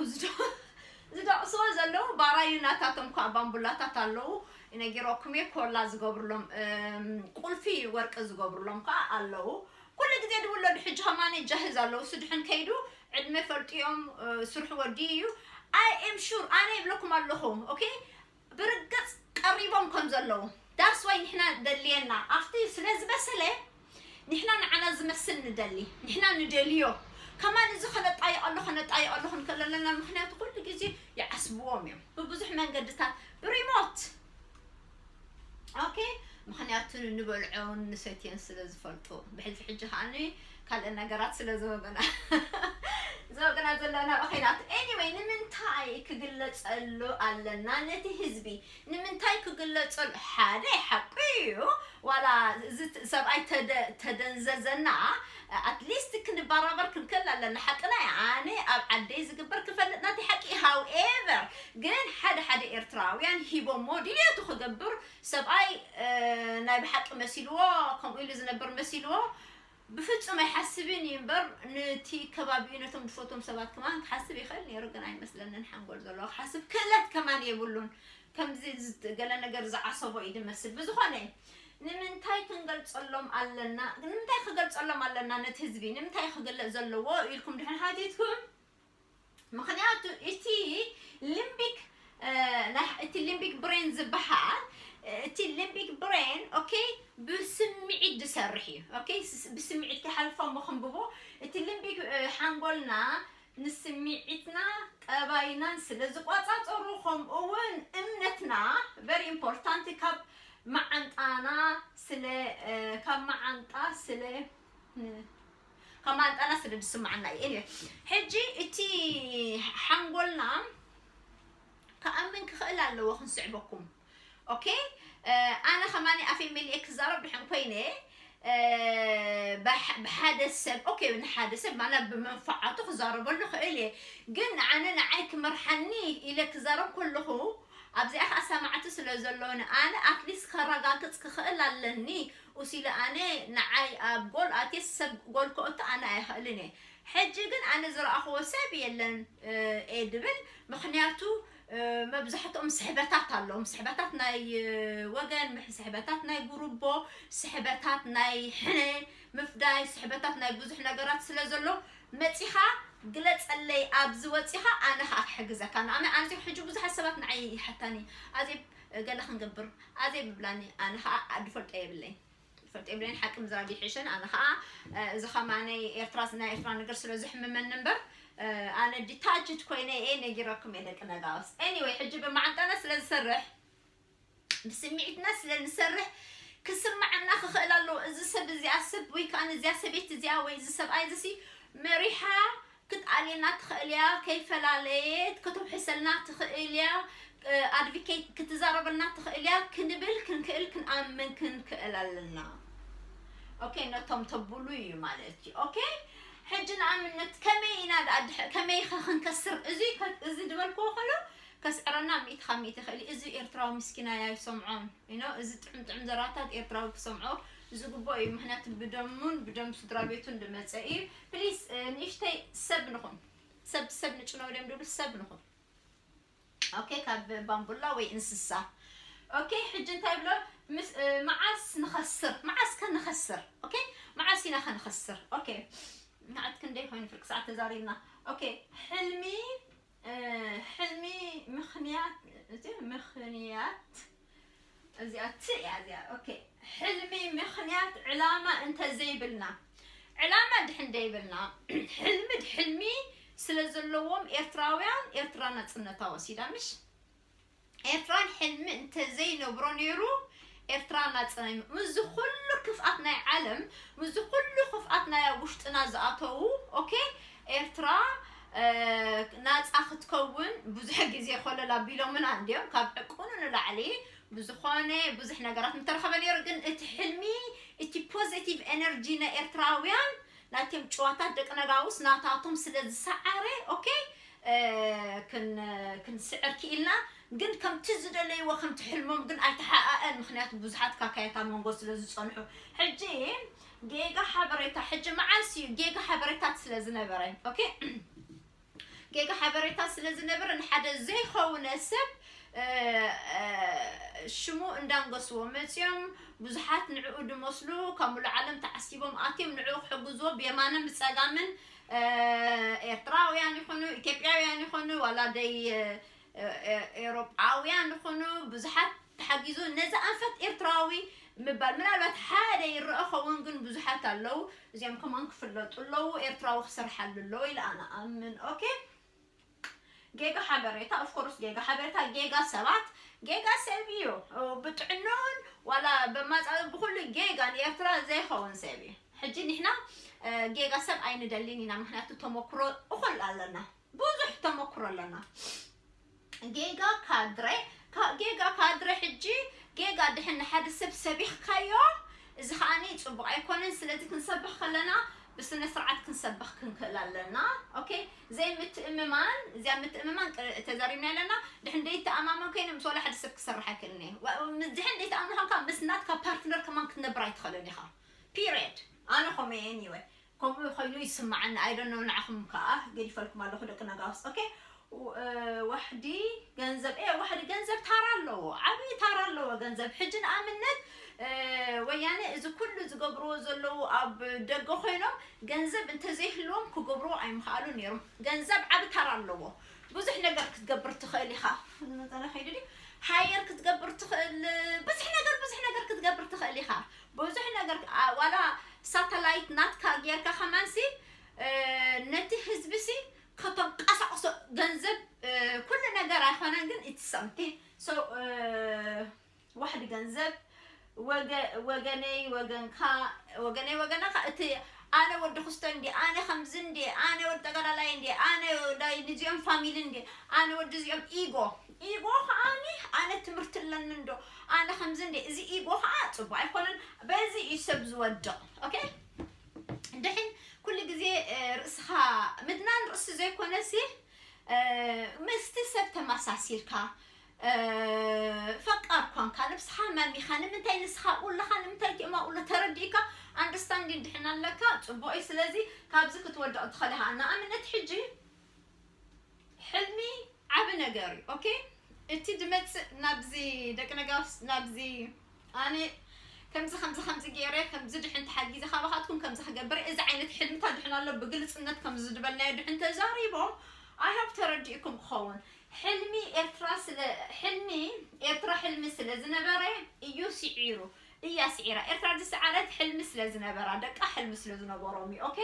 ዝደቕስዎ ዘለዉ። ባራዩ ናታቶም ከዓ ባምቡላታት ኣለዉ። ነጊረኩም እየ። ኮላ ዝገብርሎም ቁልፊ ወርቂ ዝገብርሎም ከዓ ኣለዉ። ኩሉ ግዜ ድውለዱ ሕጂ ከማነ ጃህዝ ኣለዉ። እሱ ድሕን ከይዱ ዕድመ ፈልጥዮም ስርሑ ወዲ እዩ። I am sure ኣነ ይብለኩም ኣለኹ። ኦኬ፣ ብርግፅ ቀሪቦም ከም ዘለዉ ዳስ ዋይ ንሕና ደልየና ኣብቲ ስለ ዝበሰለ ንሕና ንዓና ዝመስል ንደሊ። ንሕና ንደልዮ ከማን እዚ ከነጣይቀሉ ከነጣይቀሉ ክንክእል ኣለና። ምክንያቱ ኩሉ ግዜ ይዓስብዎም እዮም ብብዙሕ መንገድታት ብሪሞት። ኦኬ፣ ምክንያቱ ንበልዖን ንሰትዮን ስለ ዝፈልጡ ብሕልፊ ሕጂ ከዓኒ ካልእ ነገራት ስለ ዘወገና ዘወገና ዘለና ኦኬናት። Anyway ንምንታይ ክግለፀሉ ኣለና ነቲ ህዝቢ? ንምንታይ ክግለፀሉ? ሓደ ሓቁ እዩ። ዋላ እዚ ሰብኣይ ተደንዘዘና ኣትሊስት ክንበራበር ክንክእል ኣለና። ሓቅና ኣነ ኣብ ዓደይ ዝግበር ክፈልጥ ናተይ ሓቂ። However ግን ሓደ ሓደ ኤርትራውያን ሂቦሞ ድልየቱ ክገብር ሰብኣይ ናይ ብሓቂ መሲልዎ ከምኡ ኢሉ ዝነብር መሲልዎ ብፍጹም ኣይሓስብን እዩ እምበር ነቲ ከባቢኡ ነቶም ዝፈትዎም ሰባት ከማን ክሓስብ ይኽእል ነይሩ። ግን ኣይመስለንን ሓንጎል ዘለዎ ክሓስብ ክእለት ከማን የብሉን። ከምዚ ገለ ነገር ዝዓሰቦ እዩ ዝመስል። ብዝኾነ ንምንታይ ክንገልጸሎም ኣለና? ንምንታይ ክገልጸሎም ኣለና ነቲ ህዝቢ? ንምንታይ ክግለጽ ዘለዎ ኢልኩም ድሕን ሓቲትኩም? ምክንያቱ እቲ ሊምቢክ እቲ ሊምቢክ ብሬን ዝበሃል እቲ ሊምቢክ ብሬን ኦኬ ብስምዒት ዝሰርሕ እዩ። ኦኬ ብስምዒት ክሓልፎ ምክንብቦ እቲ ሊምቢክ ሓንጎልና ንስምዒትና ጠባይናን ስለ ዝቆፃፀሩ ከምኡ እውን እምነትና very important ካብ መዓንጣና ስለ ካብ መዓንጣ ስለ ካብ መዓንጣና ስለ ዝስማዓና እዩ። Anyway ሕጂ እቲ ሓንጎልና ክኣምን ክኽእል ኣለዎ ክንስዕበኩም። ኦኬ ኣነ ከማኒ ኣፈይ መሊኤ ክዛረብ ድሕን ኮይነ ብሓደ ሰብ ኦኬ ንሓደ ሰብ ማና ብመንፋዓቱ ክዛረበሉ ክእል እየ። ግን ኣነ ንዓይ ክመርሓኒ ኢለ ክዛረብ ከለኹ ኣብዚኣ ከዓ ሰማዕቲ ስለ ዘለውኒ ኣነ ኣትሊስት ከረጋግፅ ክኽእል ኣለኒ። ኡሲለ ኣነ ንዓይ ኣብ ጎል ኣትየ ሰብ ጎል ከእቱ ኣነ ኣይኽእልን እየ። ሕጂ ግን ኣነ ዝረኣኽዎ ሰብ የለን እየ ድብል። ምክንያቱ መብዛሕትኦም ስሕበታት ኣለዎም። ስሕበታት ናይ ወገን፣ ስሕበታት ናይ ጉርቦ፣ ስሕበታት ናይ ሕነ ምፍዳይ፣ ስሕበታት ናይ ብዙሕ ነገራት ስለ ዘሎ መፂኻ ግለፀለይ ኣብዚ ወፂኻ ኣነ ከዓ ክሕግዘካ። ንኣነ ኣንዚ ሕጂ ብዙሓት ሰባት ንዓይ ይሓታኒ ኣዜ ገለ ክንገብር ኣዜ ብብላኒ ኣነ ከዓ ኣድፈልጦ የብለይ ፈልጥ የብለይን ሓቂ ምዝራብ ይሕሸን ኣነ ከዓ እዚ ከማነይ ኤርትራ ናይ ኤርትራ ነገር ስለ ዝሕምመኒ እምበር ኣነ detached ኮይነ እየ ነጊረኩም እየ ደቂ ነጋውስ anyway ሕጂ ብመዓንጣና ስለ ዝሰርሕ ብስምዒትና ስለ ንሰርሕ ክስምዓና ክኽእል ኣለዎ እዚ ሰብ እዚኣ ሰብ ወይ ከዓ እዚኣ ሰበይቲ እዚኣ ወይ እዚ ሰብኣይ እዚ መሪሓ ክትኣልየና ትኽእል እያ ከይፈላለየት ከተውሕሰልና ትኽእል እያ advocate ክትዛረበልና ትኽእል እያ ክንብል ክንክእል ክንኣምን ክንክእል ኣለና okay ነቶም ተብሉ እዩ ማለት እዩ okay ሕጂ ንኣብነት ከመይ ኢና ከመይ ኸ ክንከስር እዚ እዚ ዝበልክዎ ከሎ ከስዕረና ሚእቲ ካብ ሚእቲ ይኽእል እዚ ኤርትራዊ ምስኪናይ ኣይሰምዖን you know እዚ ጥዑም ጥዑም ዘራታት ኤርትራዊ ክሰምዖ ዝግብኦ እዩ ምክንያቱ ብደሙን ብደም ስድራ ቤቱን ዝመፀ እዩ please ንእሽተይ ሰብ ንኹን ሰብ ሰብ ንጭነው ደም ድብሉ ሰብ ንኹን okay ካብ ባምቡላ ወይ እንስሳ okay ሕጂ እንታይ ብሎ ምስ መዓስ ንኸስር መዓስ ከንኸስር okay መዓስ ኢና ከንኸስር okay ንዓት ክንደይ ኮይኑ ፍርቂ ሰዓት ተዛሪብና okay ሕልሚ ሕልሚ ምኽንያት እቲ ምኽንያት እዚኣ ት እያ እዚኣ okay ሕልሚ ምኽንያት ዕላማ እንተዘይብልና ዕላማ ድሕን ደይብልና ሕልሚ ድሕልሚ ስለ ዘለዎም ኤርትራውያን ኤርትራ ናጽነታ ወሲዳ ምሽ ኤርትራን ሕልሚ እንተዘይነብሮ ነይሩ ኤርትራ ናጽና ምስ ኩሉ ክፍኣት ናይ ዓለም ምስ ኩሉ ክፍኣት ናይ ውሽጥና ዝኣተዉ okay ኤርትራ ናጻ ክትከውን ብዙሕ ግዜ ኮለል ኣቢሎምና እንድዮም ካብ ዕቁኑ ንላዕሊ ብዝኾነ ብዙሕ ነገራት ምተረኸበ ነይሩ ግን እቲ ሕልሚ እቲ positive energy ናይ ኤርትራውያን ናትዮም ጭዋታት ደቂ ነጋውስ ናታቶም ስለ ዝሰዓረ okay ክንስዕር ክኢልና ግን ከምቲ ዝደለይዎ ከምቲ ሕልሞም ግን ኣይተሓኣአን ምክንያቱ ብዙሓት ካካየት ኣብ መንጎ ስለ ዝፀንሑ ሕጂ ጌጋ ሓበሬታ ሕጂ መዓልሲ እዩ ጌጋ ሓበሬታት ስለ ዝነበረኝ okay ጌጋ ሓበሬታ ስለ ዝነበረ ንሓደ ዘይኸውነ ሰብ ሽሙ እንዳንገስዎ መፅዮም ብዙሓት ንዕኡ ድመስሉ ካብ ሙሉ ዓለም ተዓሲቦም ኣትዮም ንዕኡ ክሕግዝዎ ብየማንን ብፀጋምን ኤርትራውያን ይኹኑ ኢትዮጵያውያን ይኹኑ ዋላ ደይ ኤሮጳውያን ይኹኑ ብዙሓት ተሓጊዙ ነዚ ኣንፈት ኤርትራዊ ምባል ምናልባት ሓደ ይረአ ኸውን ግን ብዙሓት ኣለዉ እዚኦም ከማን ክፍለጡ ኣለዉ ኤርትራዊ ክሰርሓሉ ኣለዎ ኢለ ኣነ ኣምን okay ጌጋ ሓበሬታ of course ጌጋ ሓበሬታ ጌጋ ሰባት ጌጋ ሰብ እዩ ብጥዕኖን ዋላ በማፃዊ ብኩሉ ጌጋ ንኤርትራ ዘይኸውን ሰብ እዩ ሕጂ ንሕና ጌጋ ሰብ ኣይንደልን ኢና ምክንያቱ ተመክሮ እኹል ኣለና ብዙሕ ተመክሮ ኣለና ጌጋ ካድረ ጌጋ ካድረ ሕጂ ጌጋ ድሕን ንሓደ ሰብ ሰቢኽካዮ እዚ ከዓኒ ፅቡቅ ኣይኮነን ስለዚ ክንሰብኽ ከለና ብስነ ስርዓት ክንሰብኽ ክንክእል ኣለና okay ዘይምትእምማን እዚኣ ምትእምማን ተዛሪብና ኣለና ድሕን ደይተኣማመን ኮይነ ምስ ወላ ሓደ ሰብ ክሰርሕ ኣይክእልን እየ ድሕን ደይተኣምንካ ምስ ናትካ ፓርትነር ከማን ክትነብር ኣይትኽእልን ኢኻ period ኣነ ከምኡ እየ anyway ከምኡ ኮይኑ ይስማዓኒ I don't know ንዓኹም ከዓ ገዲፈልኩም ኣለኹ ደቂ ነጋውስ okay ዋሕዲ ገንዘብ እ ዋሕዲ ገንዘብ ታራ ኣለዎ ዓብዪ ታራ ኣለዎ ገንዘብ ሕጂ ንኣብነት ወያነ እዚ ኩሉ ዝገብርዎ ዘለዉ ኣብ ደገ ኮይኖም ገንዘብ እንተዘይህልዎም ክገብርዎ ኣይምኽኣሉ ነይሮም ገንዘብ ዓብ ታራ ኣለዎ ብዙሕ ነገር ክትገብር ትኽእል ኢኻ መጠነ ከይዱ ድዩ ሃየር ክትገብር ትኽእል ብዙሕ ነገር ብዙሕ ነገር ክትገብር ትኽእል ኢኻ ብዙሕ ነገር ዋላ ሳተላይት ናትካ ጌርካ ከማንሲ ነቲ ህዝቢ ሲ ከተንቀሳቅሶ ገንዘብ ኩሉ ነገር ኣይኮነን ግን it's something so ዋሕዲ ገንዘብ ወገነይ ወገንካ ወገነይ ወገናካ እቲ ኣነ ወዲ ክስቶ እንዲ ኣነ ከምዚ እንዲ ኣነ ወዲ ተጋዳላይ እንዲ ኣነ ወዳይ ንዚኦም ፋሚሊ እንዲ ኣነ ወዲ እዚኦም ኢጎ ኢጎ ከዓኒ ኣነ ትምህርቲ ኣለኒ እንዶ ኣነ ከምዚ እንዲ እዚ ኢጎ ከዓ ፅቡቅ ኣይኮነን። በዚ እዩ ሰብ ዝወድቕ። ኦኬ ድሕን ኩሉ ግዜ እ፣ ርእስኻ ምድናን ርእሲ ዘይኮነሲ እ፣ ምስቲ ሰብ ተመሳሲልካ እ፣ ፈቃር ኳንካ ንብስኻ መሚኻ ንምንታይ ንስኻ ቁለኻ ንምንታይ ቲኦማ ቁለ ተረዲእካ ኣንደርስታንዲን ድሕን ኣለካ ጽቡቅ እዩ። ስለዚ ካብዚ ክትወድቕ ትኽእል ኢኻ። ንኣብነት ሕጂ ሕልሚ ዓቢ ነገር እዩ። ኦኬ እቲ ድመጽእ ናብዚ ደቂ ነጋውስ ናብዚ ኣነ ከምዚ ከምዚ ከምዚ ገይረ ከምዚ ድሕን ተሓጊዘ ካባኻትኩም ከምዚ ክገብር እዚ ዓይነት ሕልምታት ድሕን ኣሎ ብግልጽነት ከምዚ ዝበልናዮ ድሕን ተዛሪቦም ኣይሃብ ተረዲእኩም ክኸውን። ሕልሚ ኤርትራ ስለ ሕልሚ ኤርትራ ሕልሚ ስለ ዝነበረ እዩ ስዒሩ እያ ስዒራ። ኤርትራ ዝሰዓረት ሕልሚ ስለ ዝነበራ ደቃ ሕልሚ ስለ ዝነበሮም እዩ። ኦኬ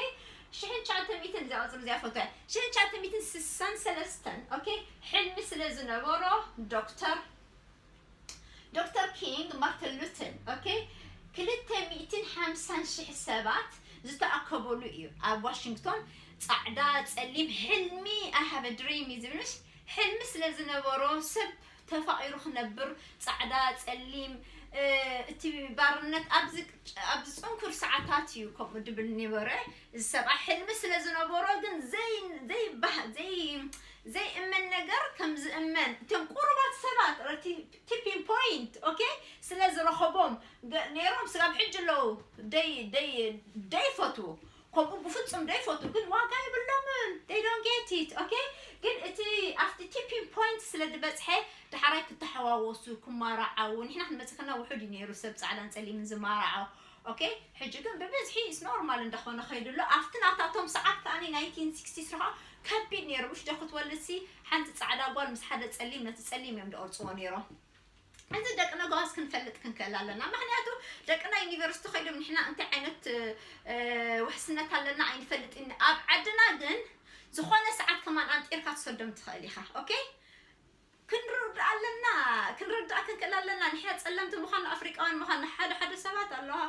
ሽሕን ትሽዓተ ሚእትን እዚኣ ቁፅሪ እዚኣ ፈቶ ሽሕን ትሽዓተ ሚእትን ስሳን ሰለስተን ኦኬ ሕልሚ ስለ ዝነበሮ ዶክተር ዶክተር ኪንግ ማርቲን ሉተር ኦኬ ክልተ ሚእትን ሓምሳን ሽሕ ሰባት ዝተኣከበሉ እዩ ኣብ ዋሽንግቶን። ፃዕዳ ጸሊም ሕልሚ I have a dream እዩ ዝብል ምሽ ሕልሚ ስለ ዝነበሮ ሰብ ተፋቒሩ ክነብር ፃዕዳ ጸሊም እ፣ እቲ ባርነት ኣብዚ ኣብዚ ፅንኩር ሰዓታት እዩ ከምኡ ድብል ነበረ። እዚ ሰብኣይ ሕልሚ ስለ ዝነበሮ ግን ዘይ ዘይባህ ዘይ ዘይእመን ነገር ከም ዝእመን እቶም ቁሩባት ሰባት ቲፒን ፖይንት ኦኬ ስለ ዝረኸቦም ገ- ነይሮም ስጋብ ሕጂ ኣለዉ ደይ ደይ ደይፈትዉ ከምኡ ብፍጹም ደይፈትዉ ግን ዋጋ የብሎምን they don't get it okay ግን እቲ ኣብቲ ቲፒን ፖይንት ስለ ዝበጽሐ ዳሕራይ ክተሓዋወሱ ክማራዓው ንሕና ክንመጽእ ከና ውሑድ እዩ ነይሩ ሰብ ጻዕዳን ጸሊምን ዝማራዓው okay ሕጂ ግን ብብዝሒ is normal እንዳኾነ ከይዱ ኣሎ ኣብቲ ናታቶም ሰዓት ከኣ ናይንቲን ሲክስቲስ ረኻ ከቢድ ነይሩ ምሽ ዶ ክትወልድ ሲ ሓንቲ ጻዕዳ ጓል ምስ ሓደ ጸሊም ነቲ ጸሊም እዮም ዝቆርጽዎ ነይሮም እዚ ደቂ ነጋዋስ ክንፈልጥ ክንክእል ኣለና ምክንያቱ ደቅና ዩኒቨርሲቲ ከይዶም ንሕና እንታይ ዓይነት ውሕስነት ኣለና ኣይንፈልጥን ኣብ ዓድና ግን ዝኾነ ሰዓት ከማን ኣምጢርካ ትሰዶም ትኽእል ኢኻ okay ክንርዳእ ኣለና ክንርዳእ ክንክእል ኣለና ንሕና ፀለምቲ ምዃኑ ኣፍሪቃውያን ምዃኑ ሓደ ሓደ ሰባት ኣለዋ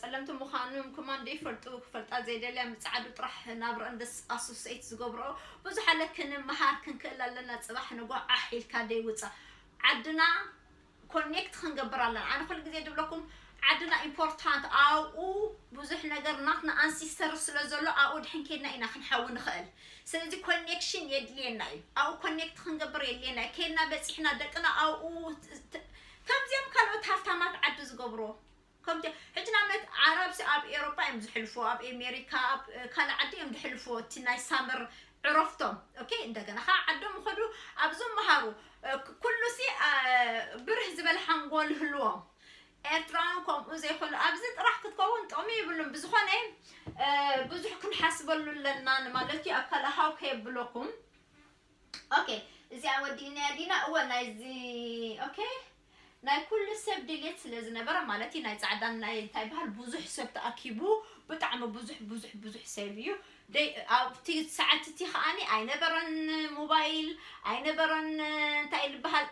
ፀለምቲ ምዃኖም ከማን ደይፈልጡ ክፈልጣ ዘይደልያ ምፅዓዱ ጥራሕ ናብረአን ደስ ኣሶሰይት ዝገብርኦ ብዙሕ ኣለ ክንመሃር ክንክእል ኣለና ፅባሕ ንጓ ዓሕ ኢልካ ደይውፃእ ዓድና ኮኔክት ክንገብር ኣለና ኣነ ኩሉ ግዜ ድብለኩም ዓድና ኢምፖርታንት ኣብኡ ብዙሕ ነገር ናትና ኣንሲስተር ስለ ዘሎ ኣብኡ ድሕን ኬድና ኢና ክንሓዊ ንኽእል ስለዚ ኮኔክሽን የድልየና እዩ ኣብኡ ኮኔክት ክንገብር የድልየና እዩ ኬድና በፂሕና ደቅና ኣብኡ ከምዚኦም ካልኦት ሃፍታማት ዓዲ ዝገብርዎ ከምቲ ሕጂ ንኣብነት ዓረብሲ ኣብ ኤሮጳ እዮም ዝሕልፍዎ ኣብ ኤሜሪካ ኣብ ካልእ ዓዲ እዮም ዝሕልፍዎ እቲ ናይ ሳመር ዕረፍቶም okay እንደገና ከዓ ዓዶም ይኸዱ ኣብ ዝመሃሩ ኩሉ ሲ ብርህ ዝበለ ሓንጎል ህልዎም ኤርትራውያን ከምኡ ዘይኮኑ ኣብዚ ጥራሕ ክትከውን ጥቕሚ ይብሉን ብዝኾነ ብዙሕ ክንሓስበሉ ኣለና ማለት እዩ ኣብ ካልእ ሃው ከየብለኩም okay እዚኣ ወዲእናያ ዲና እወ ናይዚ okay ናይ ኩሉ ሰብ ድልየት ስለ ዝነበረ ማለት እዩ ናይ ፃዕዳን ናይ እንታይ በሃል ብዙሕ ሰብ ተኣኪቡ ብጣዕሚ ብዙሕ ብዙሕ ብዙሕ ሰብ እዩ ኣብቲ ሰዓት እቲ ከዓኒ ኣይነበረን ሞባይል ኣይነበረን እንታይ ዝበሃል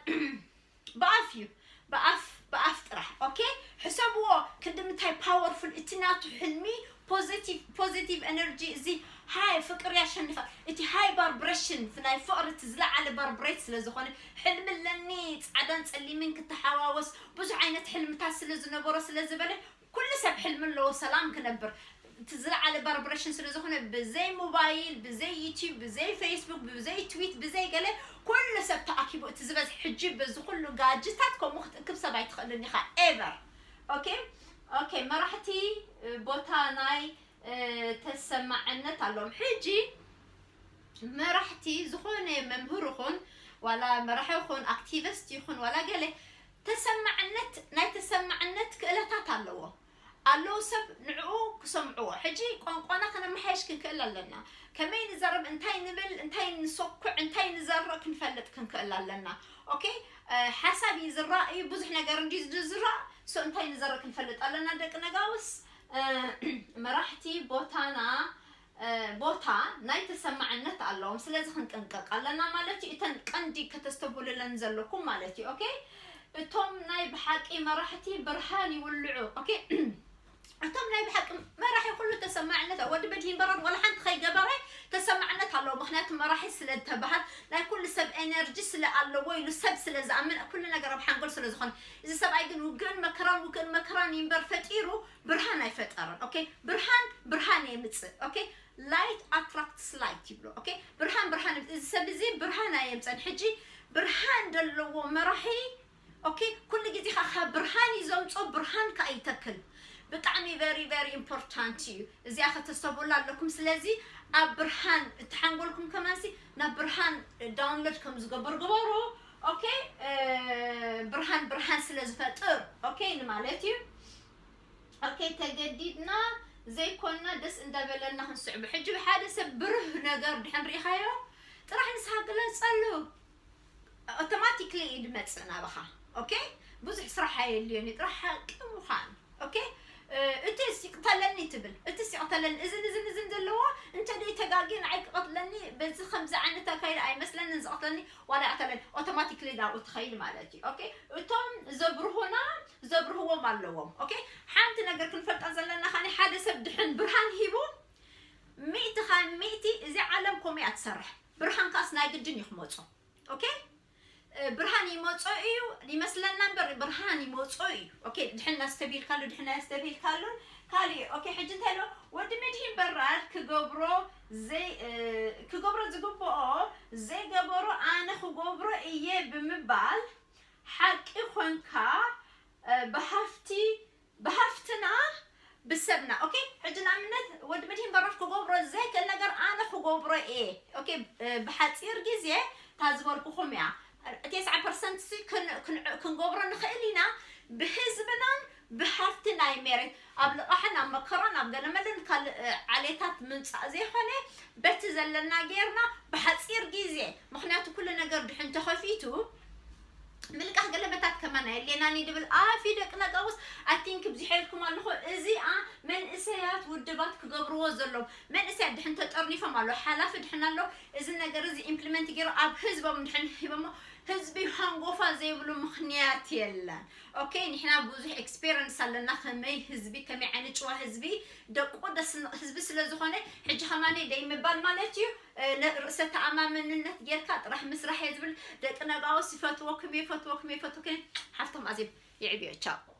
ብኣፍ እዩ ብኣፍ ብኣፍ ጥራሕ okay ሕሰብዎ ክንዲ ምንታይ powerful እቲ ናቱ ሕልሚ positive positive energy እዚ ሃይ ፍቅር ያሸንፋል እቲ ሃይ vibration ናይ ፍቅሪ እቲ ዝለዓለ vibrate ስለ ዝኾነ ሕልሚ ኣለኒ ፃዕዳን ፀሊምን ክተሓዋወስ ብዙሕ ዓይነት ሕልምታት ስለ ዝነበሮ ስለ ዝበለ ኩሉ ሰብ ሕልሚ ኣለዎ ሰላም ክነብር እቲ ዝለዓለ vibration ስለ ዝኾነ ብዘይ ሞባይል ብዘይ ዩቲብ ብዘይ ፌስቡክ ብዘይ ትዊት ብዘይ ገለ ኩሉ ሰብ ተኣኪቡ እቲ ዝበዝሕ ሕጂ በዚ ኩሉ ጋጅታት ከምኡ ክትእክብ ሰብ ኣይትኽእልን ኢኻ ever okay okay መራሕቲ ቦታ ናይ ተሰማዕነት ኣለዎም ሕጂ መራሕቲ ዝኾነ መምህር ይኹን ዋላ መራሒ ይኹን ኣክቲቪስት ይኹን ዋላ ገለ ተሰማዕነት ናይ ተሰማዕነት ክእለታት ኣለዎ ኣለዉ ሰብ ንዕኡ ክሰምዕዎ ሕጂ ቋንቋና ከነመሓየሽ ክንክእል ኣለና ከመይ ንዘርብ እንታይ ንብል እንታይ ንሰኩዕ እንታይ ንዘርእ ክንፈልጥ ክንክእል ኣለና okay ሓሳብ እዩ ዝረእ እዩ ብዙሕ ነገር እንዲ ዝረእ so እንታይ ንዘርእ ክንፈልጥ ኣለና ደቂ ነጋውስ መራሕቲ ቦታና ቦታ ናይ ተሰማዕነት ኣለዎም ስለዚ ክንጥንቀቅ ኣለና ማለት እዩ እተን ቀንዲ ከተስተብህሉለን ዘለኩም ማለት እዩ okay እቶም ናይ ብሓቂ መራሕቲ ብርሃን ይውልዑ okay እቶም ናይ ብሓቂ መራሒ ኩሉ ተሰማዕነት፣ ወዲ መድሂን በራድ ዋላ ሓንቲ ከይገበረ ተሰማዕነት ኣለዎ። ምክንያቱ መራሒ ስለ ዝተባሃል፣ ናይ ኩሉ ሰብ ኤነርጂ ስለ ኣለዎ ኢሉ ሰብ ስለ ዝኣምን ኩሉ ነገር ኣብ ሓንጎል ስለ ዝኾነ፣ እዚ ሰብኣይ ግን ውግእን መከራን ውግእን መከራን ይንበር ፈጢሩ ብርሃን ኣይፈጠረን። ኦኬ፣ ብርሃን ብርሃን የምጽእ። ኦኬ፣ light attracts light ይብሎ። ኦኬ፣ ብርሃን ብርሃን፣ እዚ ሰብ እዚ ብርሃን ኣየምጸን። ሕጂ ብርሃን ዘለዎ መራሒ፣ ኦኬ፣ ኩሉ ግዜ ከኣ ካብ ብርሃን እዩ ዘምጾ፣ ብርሃን ከኣ ይተክል። ብጣዕሚ very very important እዩ። እዚኣ ከተስተብህሉ ኣለኩም። ስለዚ ኣብ ብርሃን እትሓንጎልኩም ከማንሲ ናብ ብርሃን ዳውንሎድ ከም ዝገብር ግበሩ። ኦኬ፣ እ፣ ብርሃን ብርሃን ስለ ዝፈጥር፣ ኦኬ፣ ንማለት እዩ። ኦኬ፣ ተገዲድና ዘይኮንና ደስ እንዳበለና ክንስዕቦ። ሕጂ ብሓደ ሰብ ብሩህ ነገር ድሕን ርኢኻዮ፣ ጥራሕ ንስኻ ግለጸሉ። ኣውቶማቲክሊ እዩ ድመጽእ ናባኻ። ኦኬ፣ ብዙሕ ስራሕ ኣየድልዮን እዩ፣ ጥራሕ ሓቂ ምዃን። ኦኬ፣ እ፣ እቲ ሲቅተለኒ ትብል፣ እቲ ሲቅተለኒ፣ እዝን እዝን እዝን ዘለዎ እንተ ደይ ተጋጊ ንዓይ ክቐትለኒ፣ በዚ ከምዚ ዓይነት ኣካይዳ ኣይመስለንን ዝቐትለኒ፣ ዋላ ይቕተለኒ፣ ኣውቶማቲክሊ ናብኡ ትኸይድ ማለት እዩ። ኦኬ፣ እቶም ዘብርሁና ዘብርህዎም ኣለዎም። ኦኬ፣ ሓንቲ ነገር ክንፈልጣ ዘለና፣ ካኒ ሓደ ሰብ ድሕን ብርሃን ሂቡ፣ ሚእቲ ካብ ሚእቲ እዚ ዓለም ከምኡ እያ ትሰርሕ። ብርሃን ካስ ናይ ግድን እዩ ክመጾ። ኦኬ፣ እ፣ ብርሃን ይመጾ እዩ ይመስለና እምበር ብርሃን ይመጾ እዩ። ኦኬ፣ ድሕን እናስተብሂልካሉ፣ ድሕን እናስተብሂልካሉን ካሊእ። ኦኬ፣ ሕጂ እንታይ ኢሎ? ወዲ መድሂን በራድ ክገብሮ ዘይ-፣ እ፣ ክገብሮ ዝግብኦ ዘይገበሮ ኣነ ክገብሮ እየ ብምባል ሓቂ ኮንካ፣ እ፣ ብሃፍቲ፣ ብሃፍትና፣ ብሰብና። ኦኬ፣ ሕጂ ንኣብነት ወዲ መድሂን በራድ ክገብሮ ዘይክእል ነገር ኣነ ክገብሮ እየ። ኦኬ፣ እ፣ ብሓጺር ግዜ እታ ዝበልኩኹም እያ። ተስዓ ፐርሰንት ሲ ክን-፣ ክን-፣ ክንገብሮ ንኽእል ኢና፣ ብህዝብናን ብሃፍቲ ናይ መሬት። ኣብ ልቓሕን ኣብ መከራን ኣብ ገለመለን ካልእ፣ እ፣ ዓሌታት ምምጻእ ዘይኮነ፣ በቲ ዘለና ጌርና ብሓጺር ግዜ፣ ምኽንያቱ ኩሉ ነገር ድሕን ተኸፊቱ ምልቃሕ ገለመታት ከማን ኣየድልየናን እዩ ድብል። ኣፊ ደቂ ነጋውስ፣ I think ብዚሐ ኢልኩም ኣለኹ። እዚኣ መንእሰያት ውድባት ክገብርዎ ዘለዎም፣ መንእሰያት ድሕን ተጠርኒፎም ኣለዉ፣ ሓላፊ ድሕን ኣለዉ፣ እዚ ነገር እዚ ኢምፕሊመንት ገይሩ ኣብ ህዝቦም ድሕን ሂቦሞ፣ ህዝቢ ሃንጎፋ ዘይብሉ ምኽንያት የለን። ኦኬ፣ ንሕና ብዙሕ ኤክስፔሪንስ ኣለና፣ ከመይ ህዝቢ፣ ከመይ ዓይነት ጭዋ ህዝቢ፣ ደቁ ደስ ን-፣ ህዝቢ ስለ ዝኾነ፣ ሕጂ ከማን ደይ ምባል ማለት እዩ። እ፣ ነ-፣ ርእሰ ተኣማመንነት ጌርካ ጥራሕ ምስራሕ እየ ዝብል። ደቂ ነጋውስ ይፈትወኩም፣ ይፈትወኩም፣ ይፈትወኩም። ሓፍቶም ኣዜብ የዕብዮ። ቻው።